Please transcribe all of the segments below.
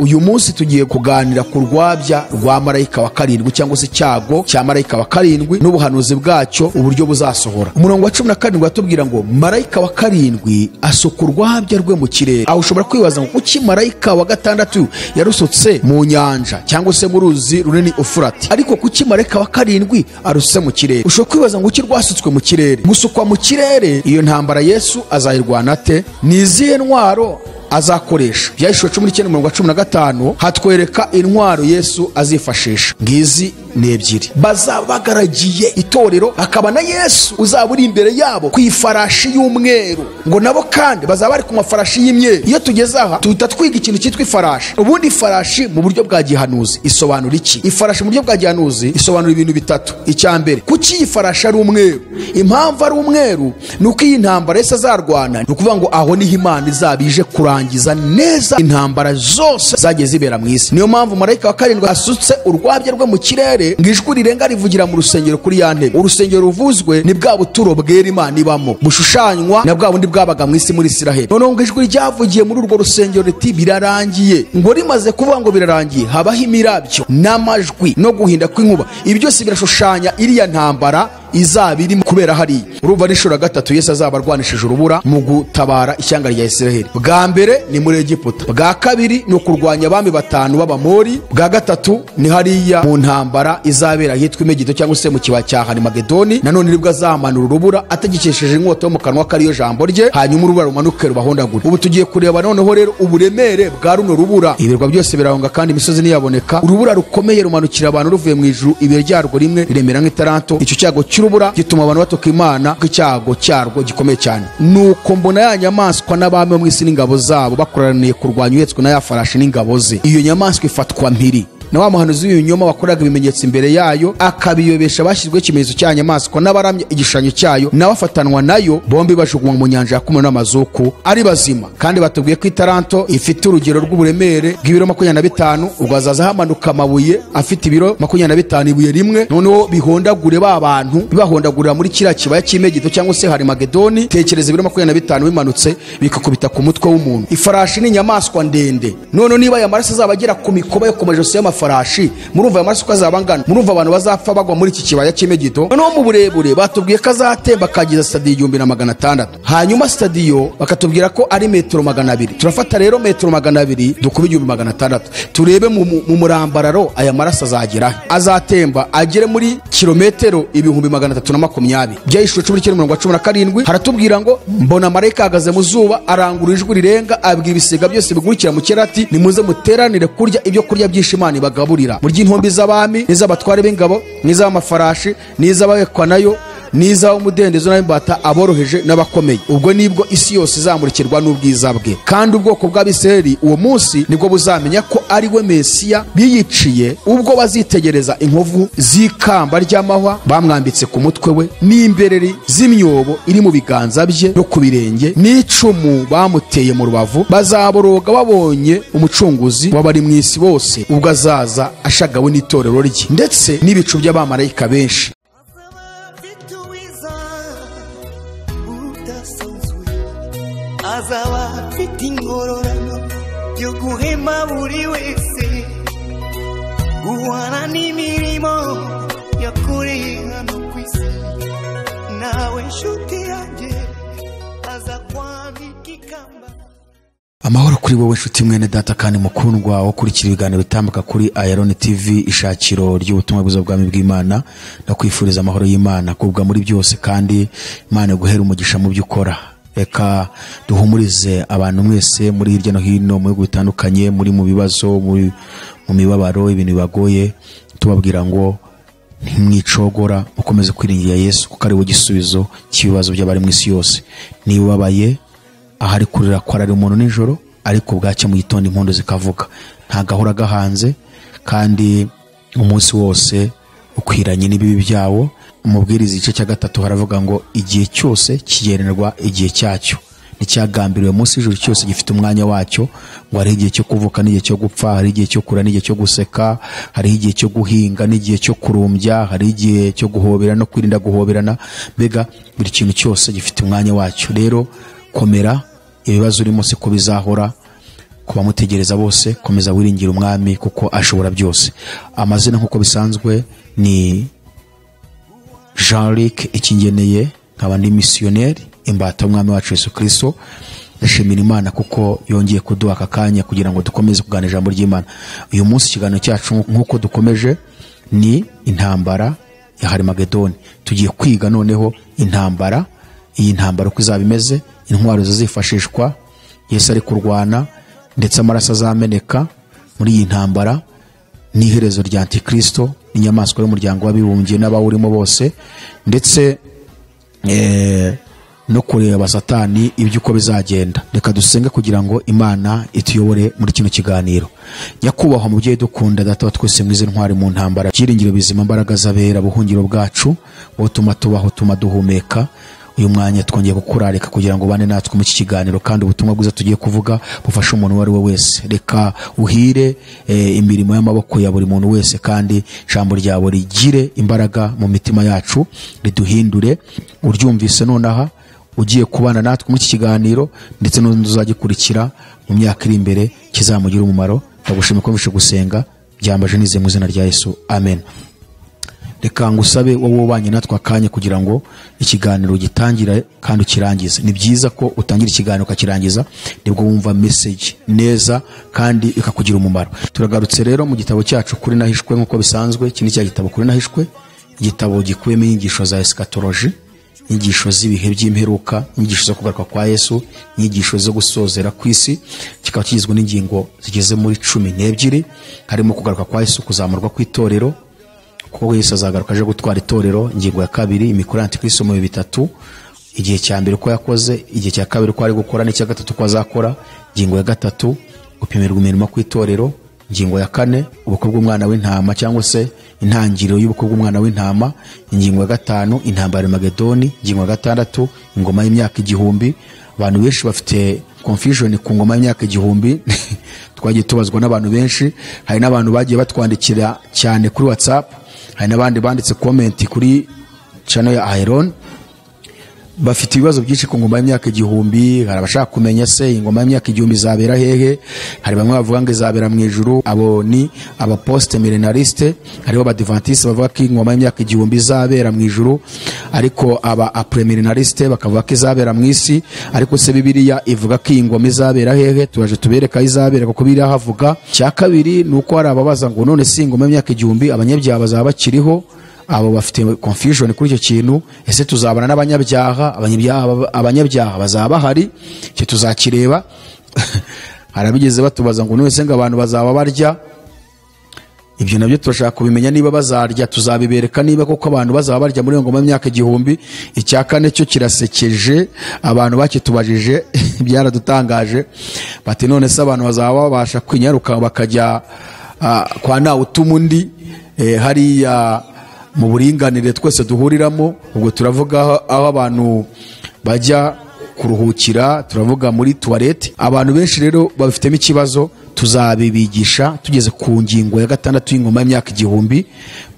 Uyu munsi tugiye kuganira ku rwabya rwa marayika wa karindwi, cyangwa se icyago cya marayika wa karindwi n'ubuhanuzi bwacyo uburyo buzasohora. Umurongo wa 17 watubwira ngo marayika wa karindwi asuka urwabya rwe mu kirere. Aho ushobora kwibaza ngo kuki marayika wa gatandatu yarusutse mu nyanja cyangwa se mu ruzi runini Ufurati, ariko kuki marayika wa karindwi arusutse mu kirere? Ushobora kwibaza ngo kuki rwasutswe mu kirere? Gusukwa mu kirere, iyo ntambara Yesu azayirwana ate? Ni izihe ntwaro azakoresha? Byahishuwe 19:15 hatwereka intwaro Yesu azifashisha. Ngizi ni ebyiri. Bazaba bagaragiye itorero, akaba na Yesu uzaba uri imbere yabo ku ifarashi y'umweru, ngo nabo kandi bazaba bari ku mafarashi y'imyeru. Iyo tugeze aha tuhita twiga ikintu cyitwa ifarashi. Ubundi ifarashi mu buryo bwa gihanuzi isobanura iki? Ifarashi mu buryo bwa gihanuzi isobanura ibintu bitatu. Icya mbere, kuki iyi farashi ari umweru? Impamvu ari umweru ni uko iyi ntambara Yesu azarwana, ni ukuvuga ngo aho niho Imana izaba ije kurangiza neza intambara zose zagiye zibera mu isi. Niyo mpamvu marayika wa karindwi asutse urwabya rwe mu kirere, ngo ijwi rirenga rivugira mu rusengero kuri ya ntebe. Urusengero ruvuzwe ni bwa buturo bwera Imana ibamo, bushushanywa na bwa bundi bwabaga mu isi muri Isiraheli. Noneho ngo ijwi ryavugiye muri urwo rusengero riti birarangiye. Ngo rimaze kuvuga ngo birarangiye, habaho imirabyo n'amajwi no guhinda kw'inkuba. Ibi byose birashushanya iriya ntambara izaba iri kubera hariya. Urumva n'inshuro gatatu Yesu azaba arwanishije urubura mu gutabara ishyanga rya Isiraheli. Bwa mbere ni muri Egiputa, bwa kabiri ni ukurwanya abami batanu b'Abamori, bwa gatatu ni hariya mu ntambara izabera ahitwa Megido cyangwa se mu kibaya cya Harimagedoni. Nanone nibwo azamanura urubura ategekesheje inkota yo mu kanwa kariyo jambo rye, hanyuma urubura rumanuke rubahondagure. Ubu tugiye kureba noneho rero uburemere bwa runo rubura. Ibirwa byose birahonga kandi imisozi ntiyaboneka. Urubura rukomeye rumanukira abantu ruvuye mu ijuru, ibuye ryarwo rimwe riremera nk'itaranto. Icyo cyago cy'urubura gituma abantu batuka Imana, ko icyago cyarwo gikomeye cyane. Nuko mbona ya nyamaswa n'abami bo mu isi n'ingabo zabo bakoraniye kurwanya uhetswe na ya farashi n'ingabo ze. Iyo nyamaswa ifatwa mpiri na wa muhanuzi w'ibinyoma wakoraga ibimenyetso imbere yayo, akabiyobesha bashyizweho ikimenyetso cya nyamaswa n'abaramya igishushanyo cyayo, n'abafatanwa nayo bombi bajugunywa mu nyanja ya kumwe n'amazuku ari bazima. Kandi batubwiye ko itaranto ifite urugero rw'uburemere bw'ibiro 25, ubwo hazaza hamanuka amabuye afite ibiro 25 ibuye rimwe, noneho bihondagure ba bantu, bibahondagurira muri kiriya kibaya cy'Imegido cyangwa se Harimagedoni. Tekereza ibiro 25 bimanutse bikakubita ku mutwe w'umuntu. Ifarashi ni inyamaswa ndende. Noneho niba aya maraso azaba agera ku mikoba yo ku majosi y'amafarashi, murumva aya maraso azaba angana, murumva abantu bazapfa bagwa muri iki kibaya cy'Imegido. Noneho mu burebure batubwiye ko azatemba akageza stadiyo 1600, hanyuma stadiyo bakatubwira ko ari metero 200. Turafata rero metero 200 dukube 1600, turebe mu murambararo aya maraso azagera, azatemba agere muri kilometero 320. Byahishuwe 19:17 haratubwira ngo mbona marayika ahagaze mu zuba, arangurura ijwi rirenga, abwira ibisiga byose bigurukira mu kirere ati nimuze muteranire kurya ibyo kurya byinshi Imana ibagaburira, murye intombi z'abami n'iz'abatware b'ingabo n'iz'amafarashi n'iz'abahekwa nayo n'iz'ab'umudendezo n'ab'imbata, aboroheje n'abakomeye. Ubwo nibwo isi yose izamurikirwa n'ubwiza bwe. Kandi ubwoko bw'Abisiraheli uwo munsi nibwo buzamenya ko ari we Mesiya biyiciye, ubwo bazitegereza inkovu z'ikamba ry'amahwa bamwambitse ku mutwe we, n'imbereri z'imyobo iri mu biganza bye no ku birenge, n'icumu bamuteye mu rubavu. Bazaboroga babonye umucunguzi w'abari mu isi bose, ubwo azaza ashagawe n'itorero rye ndetse n'ibicu by'abamarayika benshi. Azaba afite ingororano yo guhema buri wese, guhana n'imirimo yakoreye hano ku isi. Nawe nshuti yanjye aza kwambika ikamba. Amahoro kuri wowe nshuti mwene data kandi mukundwa wo kurikira ibiganiro bitambuka kuri Ayaroni TV, ishakiro ry'ubutumwa bwiza bw'Ubwami bw'Imana. Ndakwifuriza amahoro y'Imana kubwa muri byose, kandi Imana iguhere umugisha mu byo ukora. Reka duhumurize abantu mwese muri hirya no hino mu bihugu bitandukanye, muri mu bibazo, mu mibabaro, ibintu bibagoye, tubabwira ngo ntimwicogora, mukomeze kwiringira Yesu kuko ari we gisubizo cy'ibibazo by'abari mu isi yose. Niba ubabaye, ahari kurira kwarari umuntu nijoro, ariko bwacye mu gitondo impundu zikavuga. Nta gahora gahanze, kandi umunsi wose ukwiranye n'ibibi byawo. Umubwiriza igice cya 3 haravuga ngo igihe cyose kigenerwa igihe cyacyo, n'icyagambiriwe munsi y'ijuru cyose gifite umwanya wacyo. Ngo hari igihe cyo kuvuka n'igihe cyo gupfa, hari igihe cyo kurira n'igihe cyo guseka, hari igihe cyo guhinga n'igihe cyo kurumbya, hari igihe cyo guhobera no kwirinda guhoberana. Mbega buri kintu cyose gifite umwanya wacyo. Rero komera, ibibazo urimo siko bizahora. Kubamutegereza bose, komeza wiringira umwami kuko ashobora byose. Amazina nk'uko bisanzwe ni Jean-Luc Ikingeneye, nkaba ndi misiyoneri imbata y'umwami wacu Yesu Kristo. Ndashimira Imana kuko yongeye kuduha aka kanya kugira ngo dukomeze kuganira ijambo ry'Imana. Uyu munsi ikiganiro cyacu nk'uko dukomeje ni intambara ya Harimagedoni. Tugiye kwiga noneho intambara, iyi ntambara uko izaba imeze, intwaro zizifashishwa Yesu ari kurwana, ndetse amaraso azameneka muri iyi ntambara, n'iherezo rya Antikristo n'inyamaswa y'umuryango w'abibumbye n'abawurimo bose, ndetse no kureba Satani ibyo uko bizagenda. Reka dusenge kugira ngo Imana ituyobore muri kino kiganiro. Nyakubahwa mubyeyi dukunda, data wa twese mwize ntwari mu ntambara, byiringiro bizima, imbaraga z'abera, buhungiro bwacu, wowe utuma tubaho, utuma duhumeka. Uyu mwanya twongeye kukurarika kugira ngo ubane natwe mu iki kiganiro, kandi ubutumwa bwiza tugiye kuvuga bufashe umuntu uwo ari we wese. Reka uhire imirimo y'amaboko ya buri muntu wese, kandi ijambo ryawe rigire imbaraga mu mitima yacu, riduhindure. Uryumvise nonaha ugiye kubana natwe muri iki kiganiro, ndetse n'undi uzagikurikira mu myaka iri imbere, kizamugira umumaro. Ndagushimira ko wumvise gusenga, byambaje nizeye mu izina rya Yesu, amen. Reka ngusabe wowe ubanye natwe akanya kugira ngo ikiganiro gitangire kandi ukirangize. Ni byiza ko utangira ikiganiro ukakirangiza, nibwo wumva message neza kandi ikakugira umumaro. Turagarutse rero mu gitabo cyacu Kuri Nahishwe nk'uko bisanzwe. Iki ni cya gitabo Kuri Nahishwe, igitabo gikubiyemo inyigisho za eschatology, inyigisho z'ibihe by'imperuka, inyigisho zo kugaruka kwa Yesu, inyigisho zo gusozera ku isi. Kikaba kigizwe n'ingingo zigeze muri 12, harimo kugaruka kwa Yesu, kuzamurwa kw'itorero, kuko Yesu azagaruka aje gutwara itorero. Ingingo ya kabiri, imikorere ya Antikristo mu bihe bitatu, igihe cya mbere uko yakoze, igihe cya kabiri uko ari gukora, n'icya gatatu uko azakora. Ingingo ya gatatu, gupimirwa imirimo kw'itorero. Ingingo ya kane, ubukwe bw'umwana w'intama cyangwa se intangiriro y'ubukwe bw'umwana w'intama. Ingingo ya gatanu, intambara ya Magedoni. Ingingo ya gatandatu, ingoma y'imyaka 1000. Abantu benshi bafite confusion ku ngoma y'imyaka 1000. Twagiye tubazwa n'abantu benshi, hari n'abantu bagiye batwandikira cyane kuri WhatsApp, hari n'abandi banditse comment kuri channel ya Iron, bafite ibibazo byinshi ku ngoma y'imyaka 1000. Hari abashaka kumenya se ingoma y'imyaka 1000 izabera hehe. Hari bamwe bavuga ngo izabera mu ijuru, abo ni abaposte millenariste. Hariho abadventiste bavuga ko ingoma y'imyaka 1000 izabera mu ijuru, ariko aba premillenariste bakavuga ko izabera mu isi. Ariko se Bibiliya ivuga ko ingoma izabera hehe? Turaje tubereka izabera kuko Bibiliya havuga. Cya kabiri ni uko hari ababaza ngo none se ingoma y'imyaka 1000 abanyabyaha bazaba bakiriho? Abo bafite confusion kuri icyo kintu. Ese tuzabana n'abanyabyaha? Abanyabyaha bazaba bahari? Icyo tuzakireba. Harabigeze batubaza ngo none se ngo abantu bazaba barya? Ibyo nabyo turashaka kubimenya, niba bazarya tuzabibereka niba koko abantu bazaba barya muri iyo ngoma y'imyaka 1000. Icya kane cyo kirasekeje, abantu bakitubajije byaradutangaje, bati none se abantu bazaba babasha kwinyaruka bakajya kwa nawe utuma undi hariya mu buringanire twese duhuriramo. Ubwo turavuga aho abantu bajya kuruhukira, turavuga muri toilette. Abantu benshi rero babifitemo ikibazo, tuzabibigisha tugeze ku ngingo ya gatandatu y'ingoma y'imyaka 1000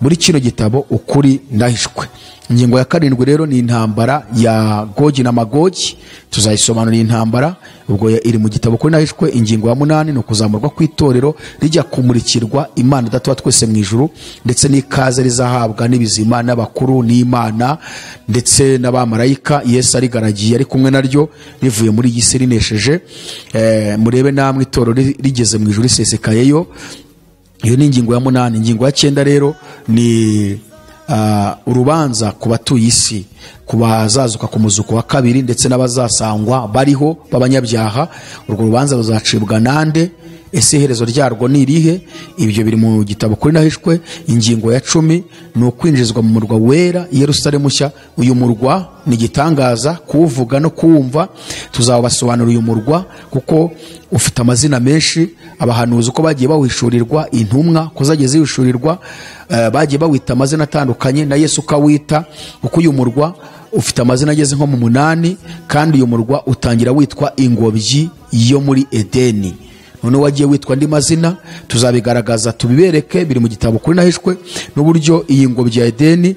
muri kino gitabo Ukuri Ndahishwe. Ingingo ya karindwi rero ni intambara ya Gogi na Magogi, tuzayisobanura intambara, ubwo iri mu gitabo Kuri Nahishwe. Ingingo ya munani ni ukuzamurwa kw'itorero rijya kumurikirwa Imana Data wa twese mu ijuru, ndetse n'ikaze rizahabwa n'ibizima n'abakuru n'Imana ndetse n'abamarayika. Yesu arigaragiye ari kumwe naryo rivuye muri iyi si rinesheje. Murebe namwe itorero rigeze mu ijuru risesekayeyo. Iyo ni ingingo ya munani. Ingingo ya cyenda rero ni urubanza ku batuye isi, ku bazazuka ku muzuko wa kabiri ndetse n'abazasangwa bariho b'abanyabyaha. Urwo rubanza ruzacibwa nande? Ese iherezo ryarwo ni irihe? Ibyo biri mu gitabo Kuri Nahishwe. Ingingo ya 10 ni ukwinjizwa mu murwa wera Yerusalemu nshya. Uyu murwa ni igitangaza kuwuvuga no kuwumva. Tuzabasobanurira uyu murwa kuko ufite amazina menshi. Abahanuzi uko bagiye bawishurirwa, intumwa ko zagiye ziwishurirwa, bagiye bawita amazina atandukanye, na Yesu ukawita, kuko uyu murwa ufite amazina ageze nko mu 8, kandi uyu murwa utangira witwa ingobyi yo muri Edeni. None wagiye witwa andi mazina, tuzabigaragaza tubibereke, biri mu gitabo Kuri Nahishwe, n'uburyo iyi ngobyi ya Edeni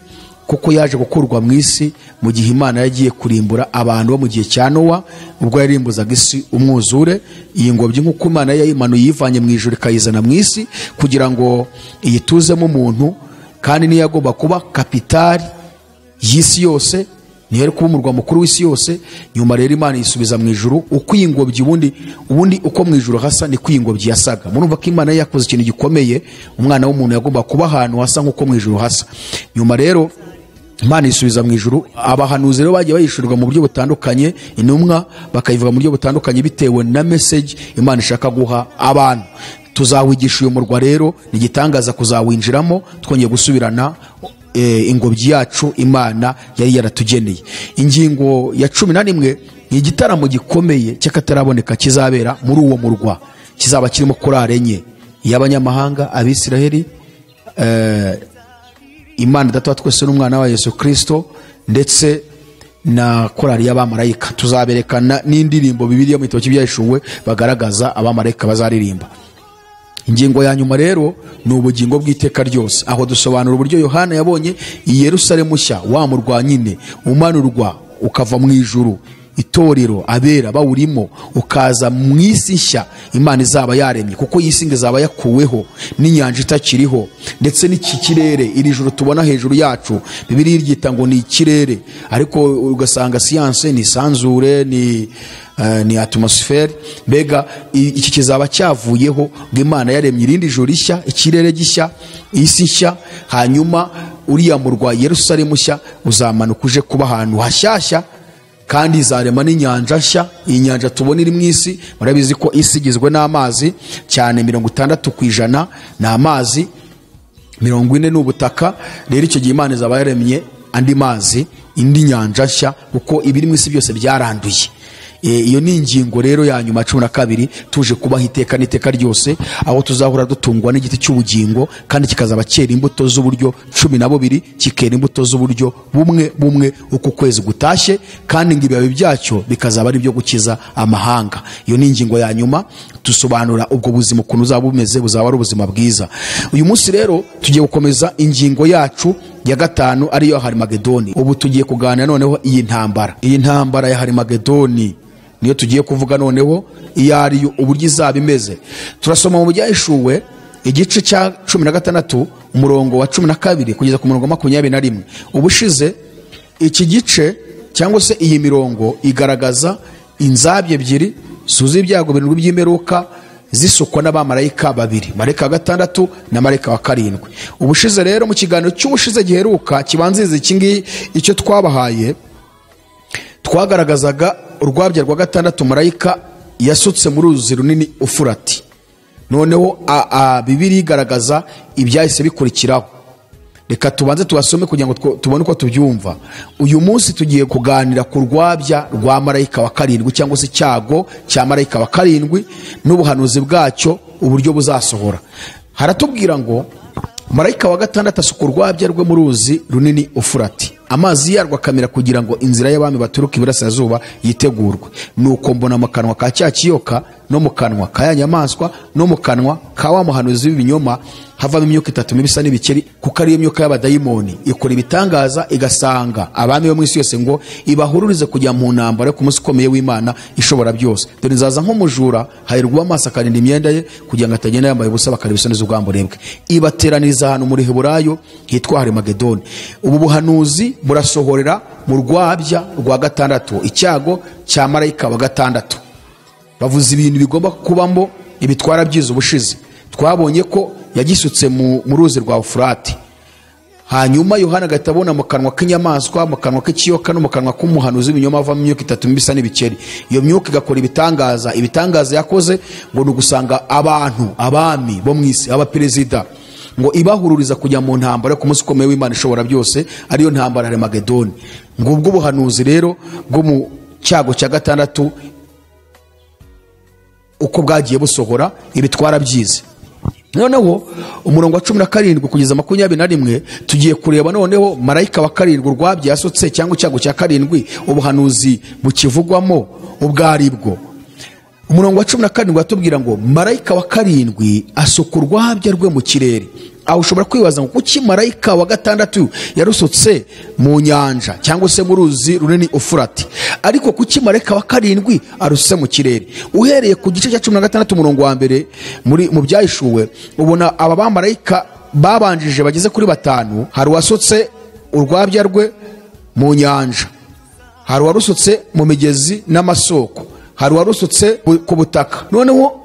kuko yaje gukurwa mu isi mu gihe Imana yagiye kurimbura abantu bo mu gihe cya Nowa, ubwo yarimbuzaga isi umwuzure. Iyi ngobyi nk'uko Imana yayimanuye yivanye mu ijuru ikayizana mu isi kugira ngo iyituzemo umuntu, kandi niyo yagomba kuba kapitali y'isi yose, niyo yari kuba umurwa mukuru w'isi yose. Nyuma rero Imana yisubiza mu ijuru. Uko iyi ngobyi ubundi uko mu ijuru hasa niko iyi ngobyi yasaga. Murumva ko Imana yakoze ikintu gikomeye, umwana w'umuntu yagomba kuba ahantu hasa nk'uko mu ijuru hasa. Nyuma rero Imana yisubiza mu ijuru. Abahanuzi rero bagiye bayishurirwa mu buryo butandukanye, intumwa bakayivuga mu buryo butandukanye bitewe na message Imana ishaka guha abantu. Tuzawigisha uyu murwa rero, ni igitangaza kuzawinjiramo twongeye gusubirana ingobyi yacu Imana yari yaratugeneye. Ingingo ya 11 ni igitaramo gikomeye cy'akataraboneka kizabera muri uwo murwa, kizaba kirimo korali enye y'abanyamahanga, Abisiraheli, Imana Data wa twese n'umwana wa Yesu Kristo, ndetse na korali y'abamarayika. Tuzaberekana n'indirimbo Bibiliya mu gitabo cy'Ibyahishuwe bagaragaza abamarayika bazaririmba. Ingingo ya nyuma rero ni ubugingo bw'iteka ryose, aho dusobanura uburyo Yohana yabonye i Yerusalemu nshya, wa murwa nyine umanurwa ukava mu ijuru, itorero abera bawurimo, ukaza mu isi nshya Imana izaba yaremye, kuko iyi si izaba yakuweho n'inyanja itakiriho, ndetse n'iki kirere, iri juru tubona hejuru yacu Bibiliya iryita ngo ni ikirere, ariko ugasanga siyanse ni isanzure, ni atmosphere. Mbega iki kizaba cyavuyeho, ngo Imana yaremye irindi juru rishya, ikirere gishya, isi nshya. Hanyuma uriya murwa Yerusalemu nshya uzamanuka uje kuba ahantu hashyashya, kandi izarema n'inyanja nshya. Iyi nyanja tubona iri mu isi, murabizi ko isi igizwe n'amazi cyane, 60% ni amazi, 40 ni ubutaka. Rero icyo gihe Imana izaba yaremye andi mazi, indi nyanja nshya, kuko ibiri mu isi byose byaranduye. Iyo ni ingingo rero ya nyuma 12, tuje kubaho iteka n'iteka ryose, aho tuzahora dutungwa n'igiti cy'ubugingo, kandi kikazaba cyera imbuto z'uburyo 12, kikera imbuto z'uburyo bumwe bumwe uko kwezi gutashye, kandi ngo ibibabi byacyo bikazaba ari byo gukiza amahanga. Iyo ni ingingo ya nyuma, dusobanura ubwo buzima ukuntu uzaba bumeze, buzaba ari ubuzima bwiza. Uyu munsi rero tugiye gukomeza ingingo yacu ya 5 ariyo Harimagedoni. Ubu tugiye kuganira noneho iyi ntambara ya Harimagedoni niyo tugiye kuvuga noneho iyo ariyo, uburyo izaba imeze. Turasoma mu Byahishuwe igice cya 16 umurongo wa 12 kugeza ku murongo wa 21. Ubushize iki gice cyangwa se iyi mirongo igaragaza inzabye ebyiri zuzuye ibyago birindwi by'imperuka zisukwa n'abamarayika babiri, marayika wa 6 na marayika wa 7. Ubushize rero mu kiganiro cy'ubushize giheruka kibanziriza iki ngiki icyo twabahaye, twagaragazaga urwabya rwa 6 marayika yasutse mu ruzi runini Ufurati. Noneho Bibiliya igaragaza ibyahise bikurikiraho. Reka tubanze tubasome kugira ngo tubone uko tubyumva. Uyu munsi tugiye kuganira ku rwabya rwa marayika wa 7, cyangwa se icyago cya marayika wa 7 n'ubuhanuzi bwacyo uburyo buzasohora. Haratubwira ngo marayika wa 6 asuka urwabya rwe mu ruzi runini Ufurati, amazi yarwo akamira kugira ngo inzira y'abami baturuka iburasirazuba yitegurwe. Nuko mbona mu kanwa ka cya kiyoka, no mu kanwa ka ya nyamaswa, no mu kanwa ka wa muhanuzi w'ibinyoma havamo imyuka itatu mibi isa n'ibikeri, kuko ariyo myuka y'abadayimoni ikora ibitangaza, igasanga abami bo mu isi yose ngo ibahururize kujya mu ntambara ku munsi ukomeye w'Imana ishobora byose. Dore nzaza nk'umujura, hahirwa amaso akarinda imyenda ye kugira ngo atagenda yambaye ubusa bakareba isoni z'ubwambure bwe. Ibateraniriza ahantu muri Heburayo hitwa Harimagedoni. Ubu buhanuzi burasohorera mu rwabya rwa 6, icyago cya marayika wa 6. Bavuze ibintu bigomba kubamo ibitwara byiza. Ubushize twabonye ko yagisutse mu ruzi rwa Ufurati. Hanyuma Yohana agahita abona mu kanwa k'inyamaswa, mu kanwa k'ikiyoka, no mu kanwa k'umuhanuzi w'ibinyoma havamo imyuka itatu mibi isa n'ibikeri. Iyo myuka igakora ibitangaza. Ibitangaza yakoze ngo ni ugusanga abantu, abami bo mu isi, abaperezida, ngo ibahururiza kujya mu ntambara ku munsi ukomeye w'Imana ishobora byose, ariyo ntambara ya Harimagedoni. Ngubwo ubuhanuzi rero bwo mu cyago cya 6 uko bwagiye busohora, ibitwara byize. Noneho umurongo wa 17 kugeza 21 tugiye kureba noneho marayika wa 7 urwabya yasutse, cyangwa icyago cya 7, ubuhanuzi bukivugwamo ubwo aribwo. Umurongo wa 17 atubwira ngo marayika wa 7 asuka urwabya rwe mu kirere, Aho ushobora kwibaza ngo kuki marayika wa gatandatu yarusutse mu nyanja cyangwa se mu ruzi runini Ufurati, ariko kuki marayika wa karindwi arusutse mu kirere? Uhereye ku gice cya 16 umurongo wa mbere mu byahishuwe, ubona aba bamarayika babanjije bageze kuri 5. Hari uwasutse urwabya rwe mu nyanja, hari uwarusutse mu migezi n'amasoko, hari uwarusutse ku butaka. Noneho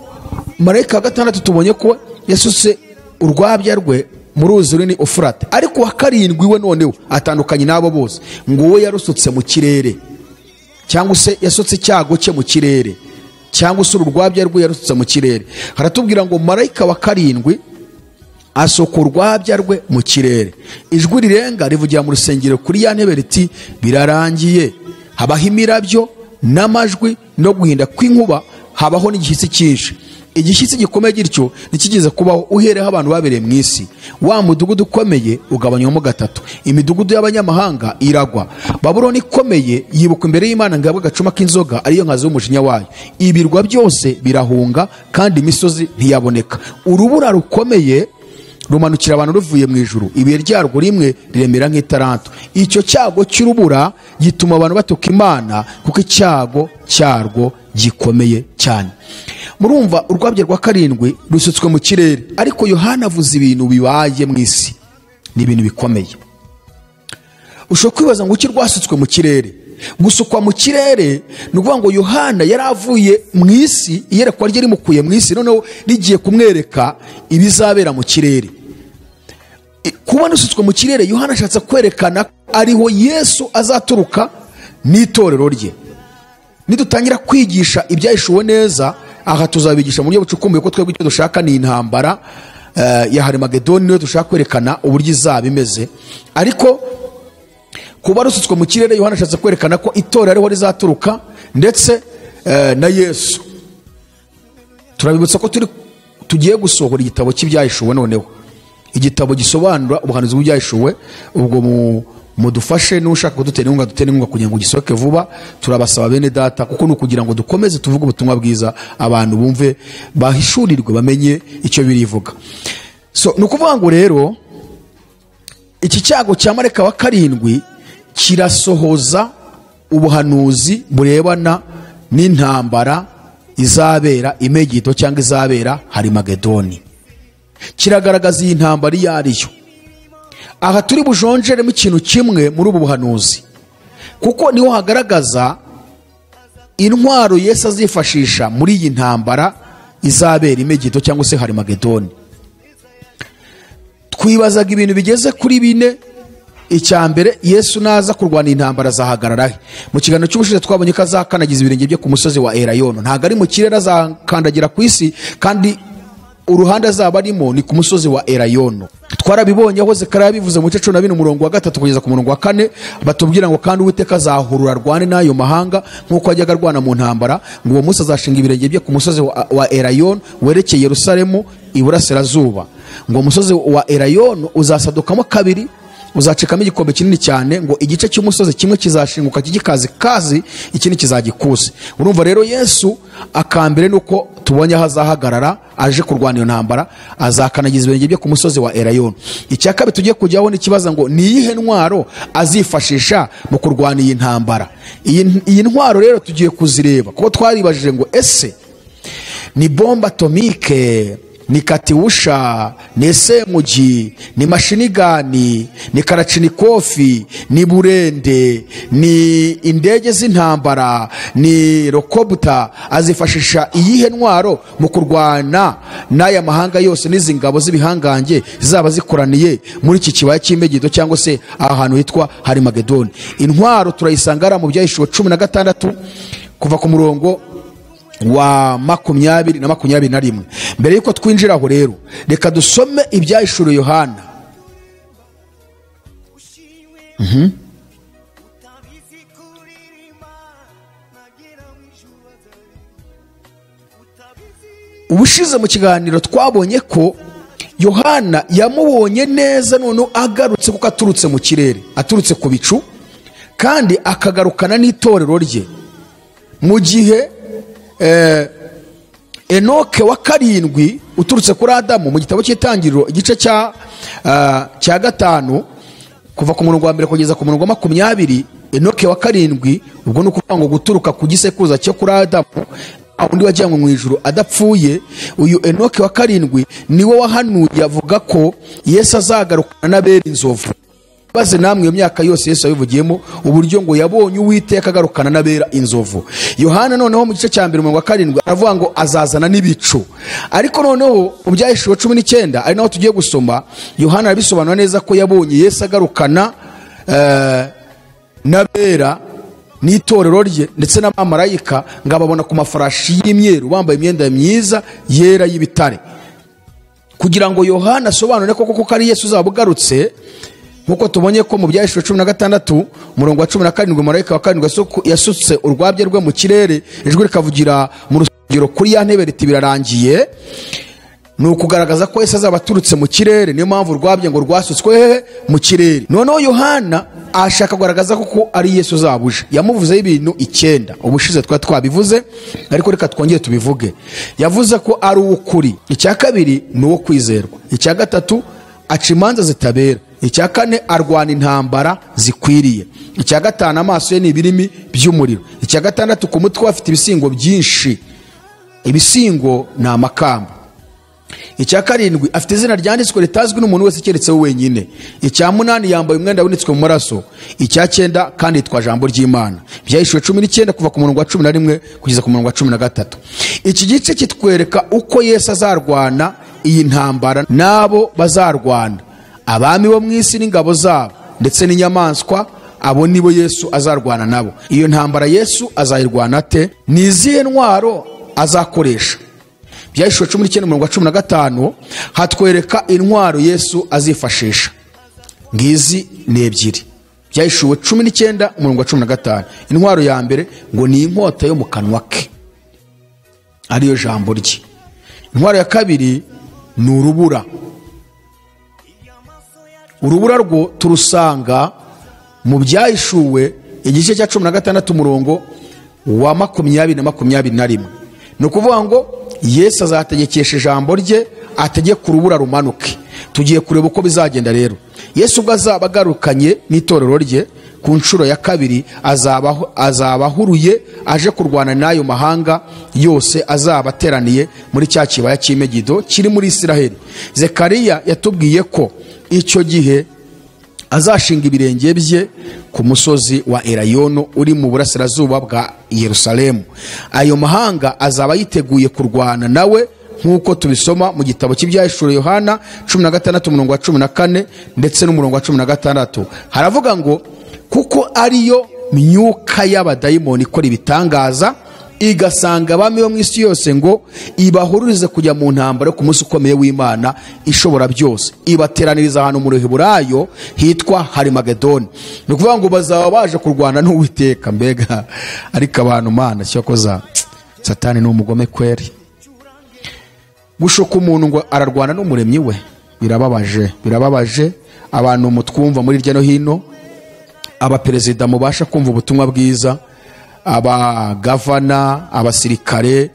marayika wa gatandatu tubonye ko yasutse urwabya rwe mu ruzi runini Ufurate, ariko wa karindwi we noneho atandukanye n'abo bose, ngo we yarusutse mu kirere, cyangwa se yasutse icyago cye mu kirere, cyangwa se urwabya rwe yarusutse mu kirere. Haratubwira ngo marayika wa karindwi asuka urwabya rwe mu kirere, ijwi rirenga rivugira mu rusengero kuri ya ntebe riti birarangiye. Habaho imirabyo n'amajwi no guhinda kw'inkuba, habaho n'igishyitsi cyinshi. Igishyitsi gikomeye gityo ntikigeze kubaho uhereho abantu babereye mu isi. Wa mudugudu ukomeye ugabanywamo 3, imidugudu y'abanyamahanga iragwa. Babuloni ikomeye yibuka imbere y'Imana ngo ihabwe agacuma k'inzoga ariyo nkazi y'umujinya wayo. Ibirwa byose birahunga kandi imisozi ntiyaboneka. Urubura rukomeye rumanukira abantu ruvuye mu ijuru, ibuye ryarwo rimwe riremera nk'itaranto. Icyo cyago cy'urubura gituma abantu batuka Imana, kuko icyago cyarwo gikomeye cyane. Murumva urwabya rwa karindwi rusutswe mu kirere, ariko Yohana avuze ibintu bibaye mu isi, ni ibintu bikomeye. Ushobora kwibaza ngo iki rwasutswe mu kirere? Gusukwa mu kirere ni ukuvuga ngo Yohana yari avuye mu isi, iyerekwa rye rimukuye mu isi, noneho rigiye kumwereka ibizabera mu kirere. Kuba usutswe mu kirere, Yohana ashatse kwerekana ariho Yesu azaturuka n'itorero rye. Nidutangira kwigisha ibyahishuwe neza, aha tuzabigisha mu buryo bucukumbuye, ko twebwe icyo dushaka ni intambara ya Harimagedoni, niyo dushaka kwerekana uburyo izaba imeze. Ariko kuba rusutswe mu kirere, Yohana ashatse kwerekana ko itorero ariho rizaturuka ndetse na Yesu. Turabibutsa ko tugiye gusohora igitabo cy'ibyahishuwe, noneho igitabo gisobanura ubuhanuzi bw'ibyahishuwe. Ubwo mudufashe, n'ushaka kudutera inkunga dutere inkunga kugira ngo gisohoke vuba. Turabasaba bene data, kuko ni ukugira ngo dukomeze tuvuge ubutumwa bwiza, abantu bumve, bahishurirwe, bamenye icyo birivuga. So ni ukuvuga ngo rero iki cyago cya marayika wa karindwi kirasohoza ubuhanuzi burebana n'intambara izabera i Megido cyangwa izabera Harimagedoni. Kiragaragaza iyi ntambara iyo ariyo. Aha turi bujonjeremo ikintu kimwe muri ubu buhanuzi, kuko niho hagaragaza intwaro Yesu azifashisha muri iyi ntambara izabera i Megido cyangwa se Harimagedoni. Twibazaga ibintu bigeze kuri 4. Icya mbere, Yesu naza kurwana intambara azahagarara he? Mu kiganiro cy'ubushize twabonye ko azakanagiza ibirenge bye ku musozi wa Elayono. Ntabwo ari mu kirere, azakandagira ku isi, kandi uruhande azaba arimo ni ku musozi wa Elayono. Twarabibonye aho Zekariya yabivuze mu gice 14 umurongo wa 3 kugeza ku murongo wa 4, batubwira ngo kandi Uwiteka azahurura arwane n'ayo mahanga nk'uko yajyaga arwana mu ntambara, ngo uwo munsi azashinga ibirenge bye ku musozi wa Elayono werekeye Yerusalemu iburasirazuba. Ngo umusozi wa Elayono uzasadukamo 2, uzacikamo igikombe kinini cyane, ngo igice cy'umusozi kimwe kizashinguka kijikazi kazi, ikindi kizagikuse. Urumva rero Yesu akambere nuko tubonye aho azahagarara aje kurwana iyo ntambara, azakanagiza ibirenge bye ku musozi wa Elayono. Icya kabiri tugiye kujyaho ni ikibazo ngo ni iyihe ntwaro azifashisha mu kurwana iyi ntambara. Iyi ntwaro rero tugiye kuzireba, kuko twaribajije ngo ese ni bombe atomike, ni katiwusha, ni semugi, ni mashinigani, ni karachinikofi, ni burende, ni indege z'intambara, ni rokobuta? Azifashisha iyihe ntwaro mu kurwana n'aya mahanga yose n'izi ngabo z'ibihangange zaba zikoraniye muri iki kibaya cy'Imegido cyangwa se ahantu hitwa Harimagedoni? Intwaro turayisanga ari mu byahishuwe 16 kuva ku murongo wa 20 na 21. Mbere yuko twinjira aho rero, reka dusome ibyahishuriwe Yohana. Ubushize mu kiganiro twabonye ko Yohana yamubonye neza none agarutse, kuko aturutse mu kirere, aturutse ku bicu, kandi akagarukana n'itorero rye. Mu gihe Enoke wa karindwi uturutse kuri Adamu mu gitabo cy'Itangiriro igice cya cya 5 kuva ku murongo wa 1 kugeza ku murongo wa 20, Enoke wa 7, ubwo ni ukuvuga ngo guturuka ku gisekuruza cyo kuri Adamu undi wajyanywe mu ijuru adapfuye, uyu Enoke wa 7 niwe wahanuye avuga ko Yesu azagarukana n'abera inzovu. Baze namwe iyo myaka yose Yesu yabivugiyemo uburyo ngo yabonye Uwiteka agarukana n'abera inzovu. Yohana noneho mu gice cya 1 umurongo wa 7 aravuga ngo azazana n'ibicu. Ariko noneho mu Byahishuwe 19 ari naho tugiye gusoma, Yohana arabisobanura neza ko yabonye Yesu agarukana n'abera n'itorero rye ndetse n'abamarayika, ngo ababona ku mafarashi y'imyeru bambaye imyenda myiza yera y'ibitare. Kugira ngo Yohana asobanure ko koko ari Yesu uzaba ugarutse, nkuko tubonye ko mu Byahishuwe 16 umurongo wa 17 marayika wa 7 yasutse urwabya rwe mu kirere, ijwi rikavugira mu rusengero kuri ya ntebe riti birarangiye. Ni ukugaragaza ko Yesu azaba aturutse mu kirere, niyo mpamvu urwabya ngo rwasutswe hehe? Mu kirere. Noneho Yohana ashaka kugaragaza ko ari Yesu uzabuje. Yamuvuzeho ibintu 9, ubushize twari twabivuze ariko reka twongere tubivuge. Yavuze ko ari uw'ukuri, icya 2 ni uwo kwizerwa, icya 3 aca imanza zitabera, icya 4 arwana intambara zikwiriye, icya 5 amaso ye ni ibirimi by'umuriro, icya 6 ku mutwe afite ibisingo byinshi, ibisingo ni amakamba, icya 7 afite izina ryanditswe ritazwi n'umuntu wese keretse we wenyine, icya 8 yambaye umwenda winitswe mu maraso, icya 9 kandi yitwa Jambo ry'Imana. Byahishuwe 19 kuva ku murongo wa 11 kugeza ku murongo wa 13. Iki gice kitwereka uko Yesu azarwana iyi ntambara n'abo bazarwana, abami bo mu isi n'ingabo zabo ndetse n'inyamaswa, abo nibo Yesu azarwana nabo. Iyo ntambara Yesu azayirwana ate? Ni izihe ntwaro azakoresha? Byahishuwe 19 umurongo wa 15 hatwereka intwaro Yesu azifashisha. Ngizi ni 2. Byahishuwe 19 umurongo wa 15. Intwaro ya mbere ngo ni inkota yo mu kanwa ke, ariyo jambo rye. Intwaro ya 2 ni urubura. Urubura rwo turusanga mu Byahishuwe igice cya 16 umurongo wa 20 na 21. Ni ukuvuga ngo Yesu azategekesha ijambo rye, ategeka urubura rumanuke. Tugiye kureba uko bizagenda rero. Yesu ubwo azaba agarukanye n'itorero rye ku nshuro ya 2, azabahuruye aje kurwana n'ayo mahanga yose azaba ateraniye muri cya kibaya cy'Imegido kiri muri Isiraheli. Zekariya yatubwiye ko icyo gihe azashinga ibirenge bye ku musozi wa Elayono uri mu burasirazuba bwa Yerusalemu. Ayo mahanga azaba yiteguye kurwana nawe, nkuko tubisoma mu gitabo cy'Ibyahishuwe Yohana 16 umurongo wa 14 ndetse n'umurongo wa 16. Haravuga ngo kuko ariyo myuka y'abadayimoni ikora ibitangaza, igasanga abami bo mu isi yose ngo ibahururize kujya mu ntambara ku munsi ukomeye w'Imana ishobora byose, ibateraniriza ahantu mu Ruheburayo hitwa Harimagedoni. Ni ukuvuga ngo bazaba baje kurwana n'Uwiteka. Mbega ariko abantu Mana cyakoza Satani ni umugome kweri. Gushuka umuntu ngo ararwana n'umuremyi we birababaje, birababaje. Abantu mutwumva muri hirya no hino, abaperezida mubasha kumva ubutumwa bwiza, abagavana, abasirikare,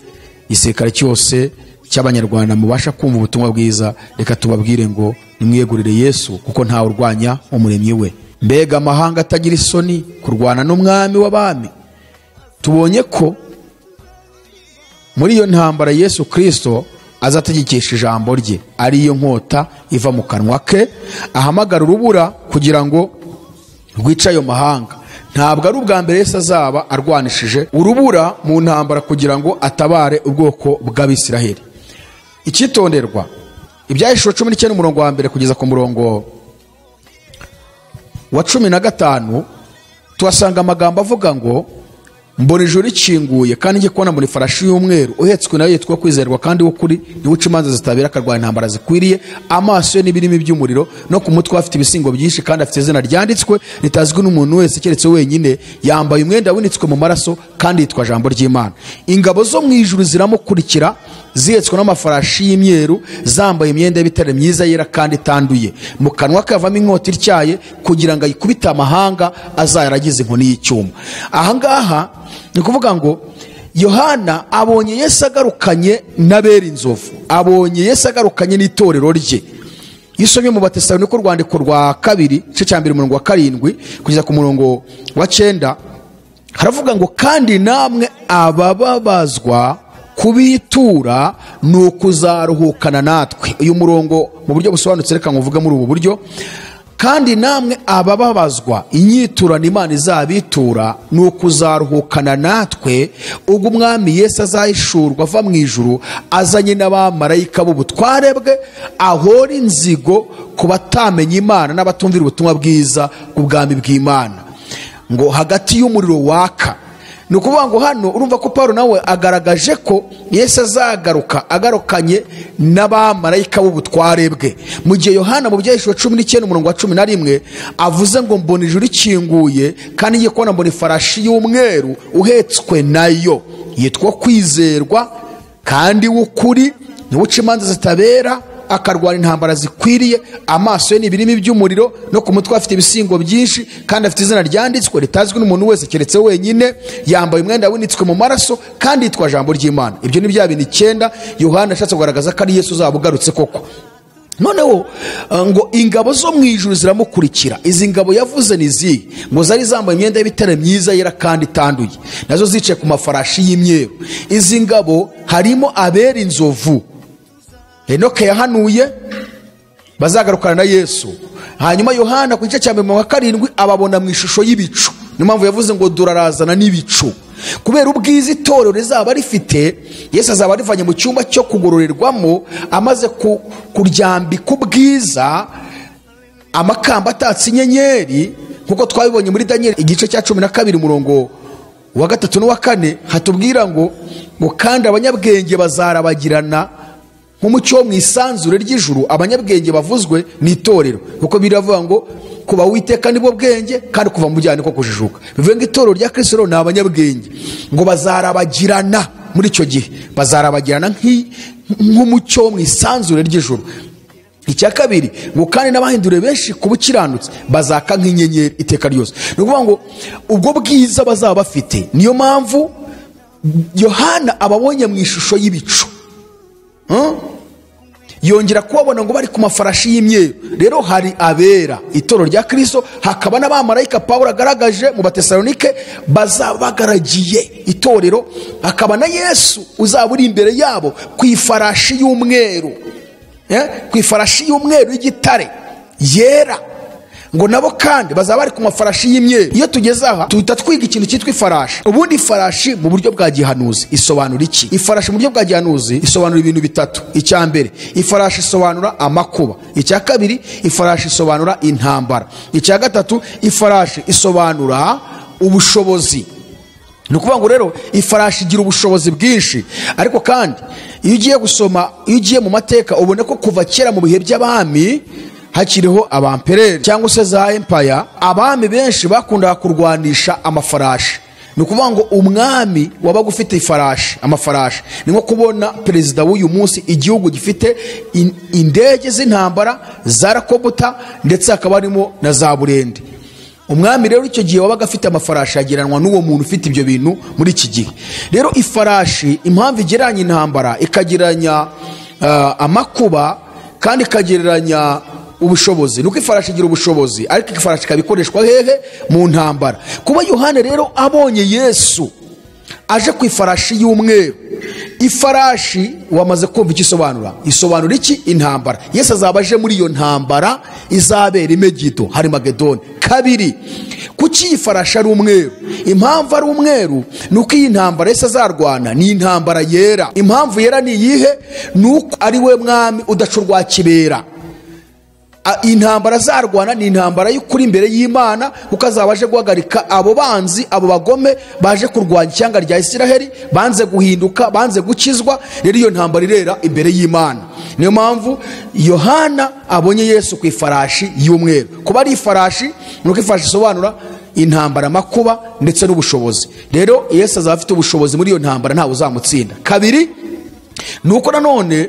igisirikare cyose cy'abanyarwanda mubasha kumva ubutumwa bwiza, reka tubabwire ngo nimwiyegurire Yesu kuko ntawe urwanya umuremyi we. Mbega amahanga atagira isoni kurwana n'umwami w'abami. Tubonye ko muri iyo ntambara Yesu Kristo azategekesha ijambo rye, ariyo nkota iva mu kanwa ke, ahamagara urubura kugira ngo rwice ayo mahanga. Ntabwo ari ubwa mbere Yesu azaba arwanishije urubura mu ntambara kugira ngo atabare ubwoko bw'Abisiraheli. Icyitonderwa, Ibyahishuwe 19 umurongo wa 1 kugeza ku murongo wa 15, tuhasanga amagambo avuga ngo mbona ijuru rikinguye kandi ngiye kubona muri farashi y'umweru uhetswe nayo yitwa kwizerwa kandi w'ukuri, niwe uca imanza zitabera akarwanya intambara zikwiriye, amaso ye n'ibirimi by'umuriro, no ku mutwe afite ibisingo byinshi kandi afite izina ryanditswe ritazwi n'umuntu wese keretse wenyine, yambaye umwenda winitswe mu maraso kandi yitwa Jambo ry'Imana. Ingabo zo mu ijuru ziramukurikira zihetswe n'amafarashi y'imyeru, zambaye imyenda y'ibitare myiza yera kandi itanduye, mu kanwa kavamo inkota ityaye kugira ngo ayikubite amahanga azayaragize inkoni y'icyuma. Aha ngaha ni ukuvuga ngo Yohana abonye Yesu agarukanye n'abera inzovu, abonye Yesu agarukanye n'itorero rye. Iyo usomye mu Batesalonike urwandiko rwa kabiri, igice cya 2 umurongo wa 7 kugeza ku murongo wa 9, haravuga ngo kandi namwe abababazwa kubitura ni ukuzaruhukana natwe. Uyu murongo mu buryo busobanutse reka nkuvuge muri ubu buryo: kandi namwe abababazwa inyiturano Imana izabitura ni ukuzaruhukana natwe ubwo Umwami Yesu azahishurwa ava mu ijuru azanye n'abamarayika b'ubutware bwe, ahora inzigo ku batamenya Imana n'abatumvira ubutumwa bwiza bw'ubwami bw'Imana, ngo hagati y'umuriro waka. Ni ukuvuga ngo hano urumva ko Paulo nawe agaragaje ko Yesu azagaruka agarukanye n'abamarayika b'ubutware bwe, mu gihe Yohana mu Byahishuwe 19 umurongo wa 11 avuze ngo mbona ijuru rikinguye kandi ngiye kubona mbona ifarashi y'umweru uhetswe nayo yitwa Kwizerwa kandi w'ukuri, niwe uca imanza zitabera, akarwana intambara zikwiriye, amaso ye ni ibirimi by'umuriro, no ku mutwe afite ibisingo byinshi, kandi afite izina ryanditswe ritazwi n'umuntu wese keretse wenyine, yambaye umwenda winitswe mu maraso, kandi yitwa Jambo ry'Imana. Ibyo ni bya bintu 9 Yohana ashatse kugaragaza ko ari Yesu uzaba ugarutse koko. Noneho ngo ingabo zo mu ijuru ziramukurikira. Izi ngabo yavuze ni izihe? Ngo zari zambaye imyenda y'ibitare myiza yera kandi itanduye, nazo zicaye ku mafarashi y'imyeru. Izi ngabo harimo abera inzovu Enoke yahanuye bazagarukana na Yesu. Hanyuma Yohana ku gice cya 7 ababona mu ishusho y'ibicu. Niyo mpamvu yavuze ngo durarazana n'ibicu. Kubera ubwiza itorero rizaba rifite, Yesu azaba arivanye mu cyumba cyo kugororerwamo, amaze kuryambika ubwiza amakamba atatse inyenyeri, nkuko twabibonye muri Daniel igice cya 12 umurongo wa 3 n'uwa 4, hatubwira ngo kandi abanyabwenge bazarabagirana nk'umucyo wo mu isanzure ry'ijuru. Abanyabwenge bavuzwe ni itorero, kuko biravuga ngo kuba Uwiteka nibwo bwenge kandi kuva mu byaha niko kujijuka. Bivuga ngo itorero rya Kristo ni abanyabwenge, ngo bazarabagirana muri icyo gihe, bazarabagirana nk'umucyo wo mu isanzure ry'ijuru. Icya kabiri ngo kandi n'abahinduriwe benshi ku bukiranutsi bazaka nk'inyenyeri iteka ryose. Ni ukuvuga ngo ubwo bwiza bazaba bafite, niyo mpamvu Yohana ababonye mu ishusho y'ibicu. Yongera kubabona ngo bari ku mafarashi y'imyeru. Rero hari abera itorero rya Kristo, hakaba n'abamarayika Paulo agaragaje mu Batesalonike bazaba bagaragiye itorero, hakaba na Yesu uzaba uri imbere yabo ku ifarashi y'umweru, ku ifarashi y'umweru y'igitare yera, ngo nabo kandi bazaba bari ku mafarashi y'imyeru. Iyo tugeze aha tuhita twiga ikintu cyitwa ifarashi. Ubundi ifarashi mu buryo bwa gihanuzi isobanura iki? Ifarashi mu buryo bwa gihanuzi isobanura ibintu bitatu. Icya mbere, ifarashi isobanura amakuba. Icya kabiri, ifarashi isobanura intambara. Icya gatatu, ifarashi isobanura ubushobozi. Ni ukuvuga ngo rero ifarashi igira ubushobozi bwinshi. Ariko kandi iyo ugiye gusoma, iyo ugiye mu mateka, ubona ko kuva kera mu bihe by'abami hakiriho abampereri cyangwa se za empire, abami benshi bakundaga kurwanisha amafarashi. Ni ukuvuga ngo umwami wabaga ufite ifarashi, amafarashi, ni nko kubona perezida w'uyu munsi igihugu gifite indege z'intambara za rakobuta, ndetse hakaba harimo na za burende. Umwami rero icyo gihe wabaga afite amafarashi ageranwa n'uwo muntu ufite ibyo bintu muri iki gihe. Rero ifarashi impamvu igereranya intambara, ikagereranya amakuba, kandi ikagereranya ubushobozi, nuko ifarashi igira ubushobozi, ariko ifarashi ikaba ikoreshwa hehe? Mu ntambara. Kuba Yohana rero abonye Yesu aje ku ifarashi y'umweru, ifarashi wamaze kumva icyo isobanura. Isobanura iki? Intambara. Yesu azaba aje muri iyo ntambara izabera i Megido, hari Magedoni. Kabiri, kuki iyi farashi ari umweru? Impamvu ari umweru ni uko iyi ntambara Yesu azarwana ni intambara yera. Impamvu yera ni iyihe? Ni uko ari we mwami udacurwa kibera. Intambara azarwana ni intambara y'ukuri imbere y'Imana, kuko azaba aje guhagarika abo banzi, abo bagome baje kurwanya ishyanga rya Isiraheli, banze guhinduka, banze gukizwa. Rero iyo ntambara irera imbere y'Imana. Niyo mpamvu Yohana abonye Yesu ku ifarashi y'umweru. Kuba ari ifarashi, nuko ifarashi isobanura intambara, amakuba ndetse n'ubushobozi. Rero Yesu azaba afite ubushobozi muri iyo ntambara, ntawe uzamutsinda. Kabiri, nuko nanone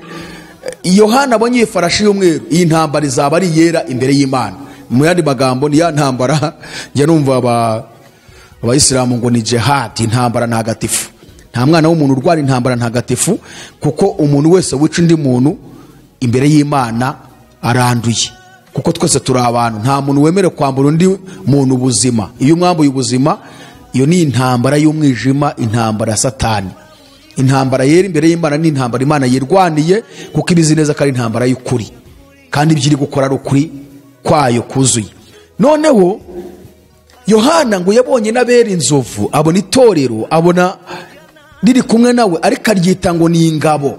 Yohana abonye ifarashi y'umweru, iyi ntambara izaba ari yera imbere y'Imana. Mu yandi magambo, ni ya ntambara njya numva abayisilamu ngo ni jihad, intambara ntagatifu. Nta mwana w'umuntu urwana intambara ntagatifu, kuko umuntu wese wica undi muntu imbere y'Imana aranduye, kuko twese turi abantu. Nta muntu wemerewe kwambura undi muntu ubuzima. Iyo umwambuye ubuzima, iyo ni intambara y'umwijima, intambara ya Satani. Intambara yera imbere y'Imana ni intambara Imana yirwaniye, kuko ibizi neza ko ari intambara y'ukuri, kandi ibyo iri gukora ari ukuri kwayo kuzuye. Noneho Yohana ngo yabonye n'abera inzovu, abona itorero, abona riri kumwe nawe, ariko aryita ngo ni ingabo.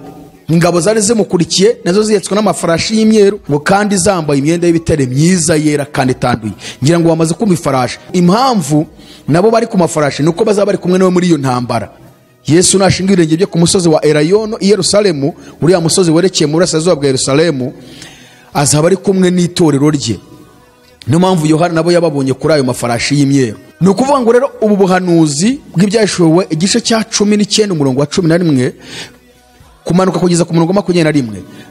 Ingabo zari zimukurikiye nazo zihetswe n'amafarashi y'imyeru, ngo kandi zambaye imyenda y'ibitare myiza yera kandi itanduye. Ngira ngo bamaze kumva ifarashi. Impamvu nabo bari ku mafarashi nuko bazaba bari kumwe nawe muri iyo ntambara. Yesu nashinga ibirenge bye ku musozi wa Elayono i Yerusalemu, uriya musozi werekeye mu burasirazuba bwa Yerusalemu, azaba ari kumwe n'itorero rye. Niyo mpamvu Yohana nabo yababonye kuri ayo mafarashi y'imyeru. Ni ukuvuga ngo rero ubu buhanuzi bw'ibyahishuwe igice cya 19 umurongo wa 11 kumanuka kugeza ku murongo 21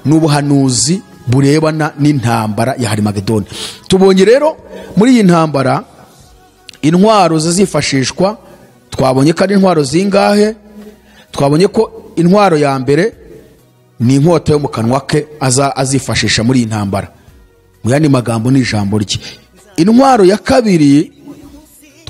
ni ubuhanuzi burebana n'intambara ya Harimagedoni. Tubonye rero muri iyi ntambara intwaro zizifashishwa. Twabonye ko ari intwaro zingahe? Twabonye ko intwaro ya mbere ni inkota yo mu kanwa ke azifashisha muri iyi ntambara. Mu yandi magambo ni ijambo rye. Intwaro ya kabiri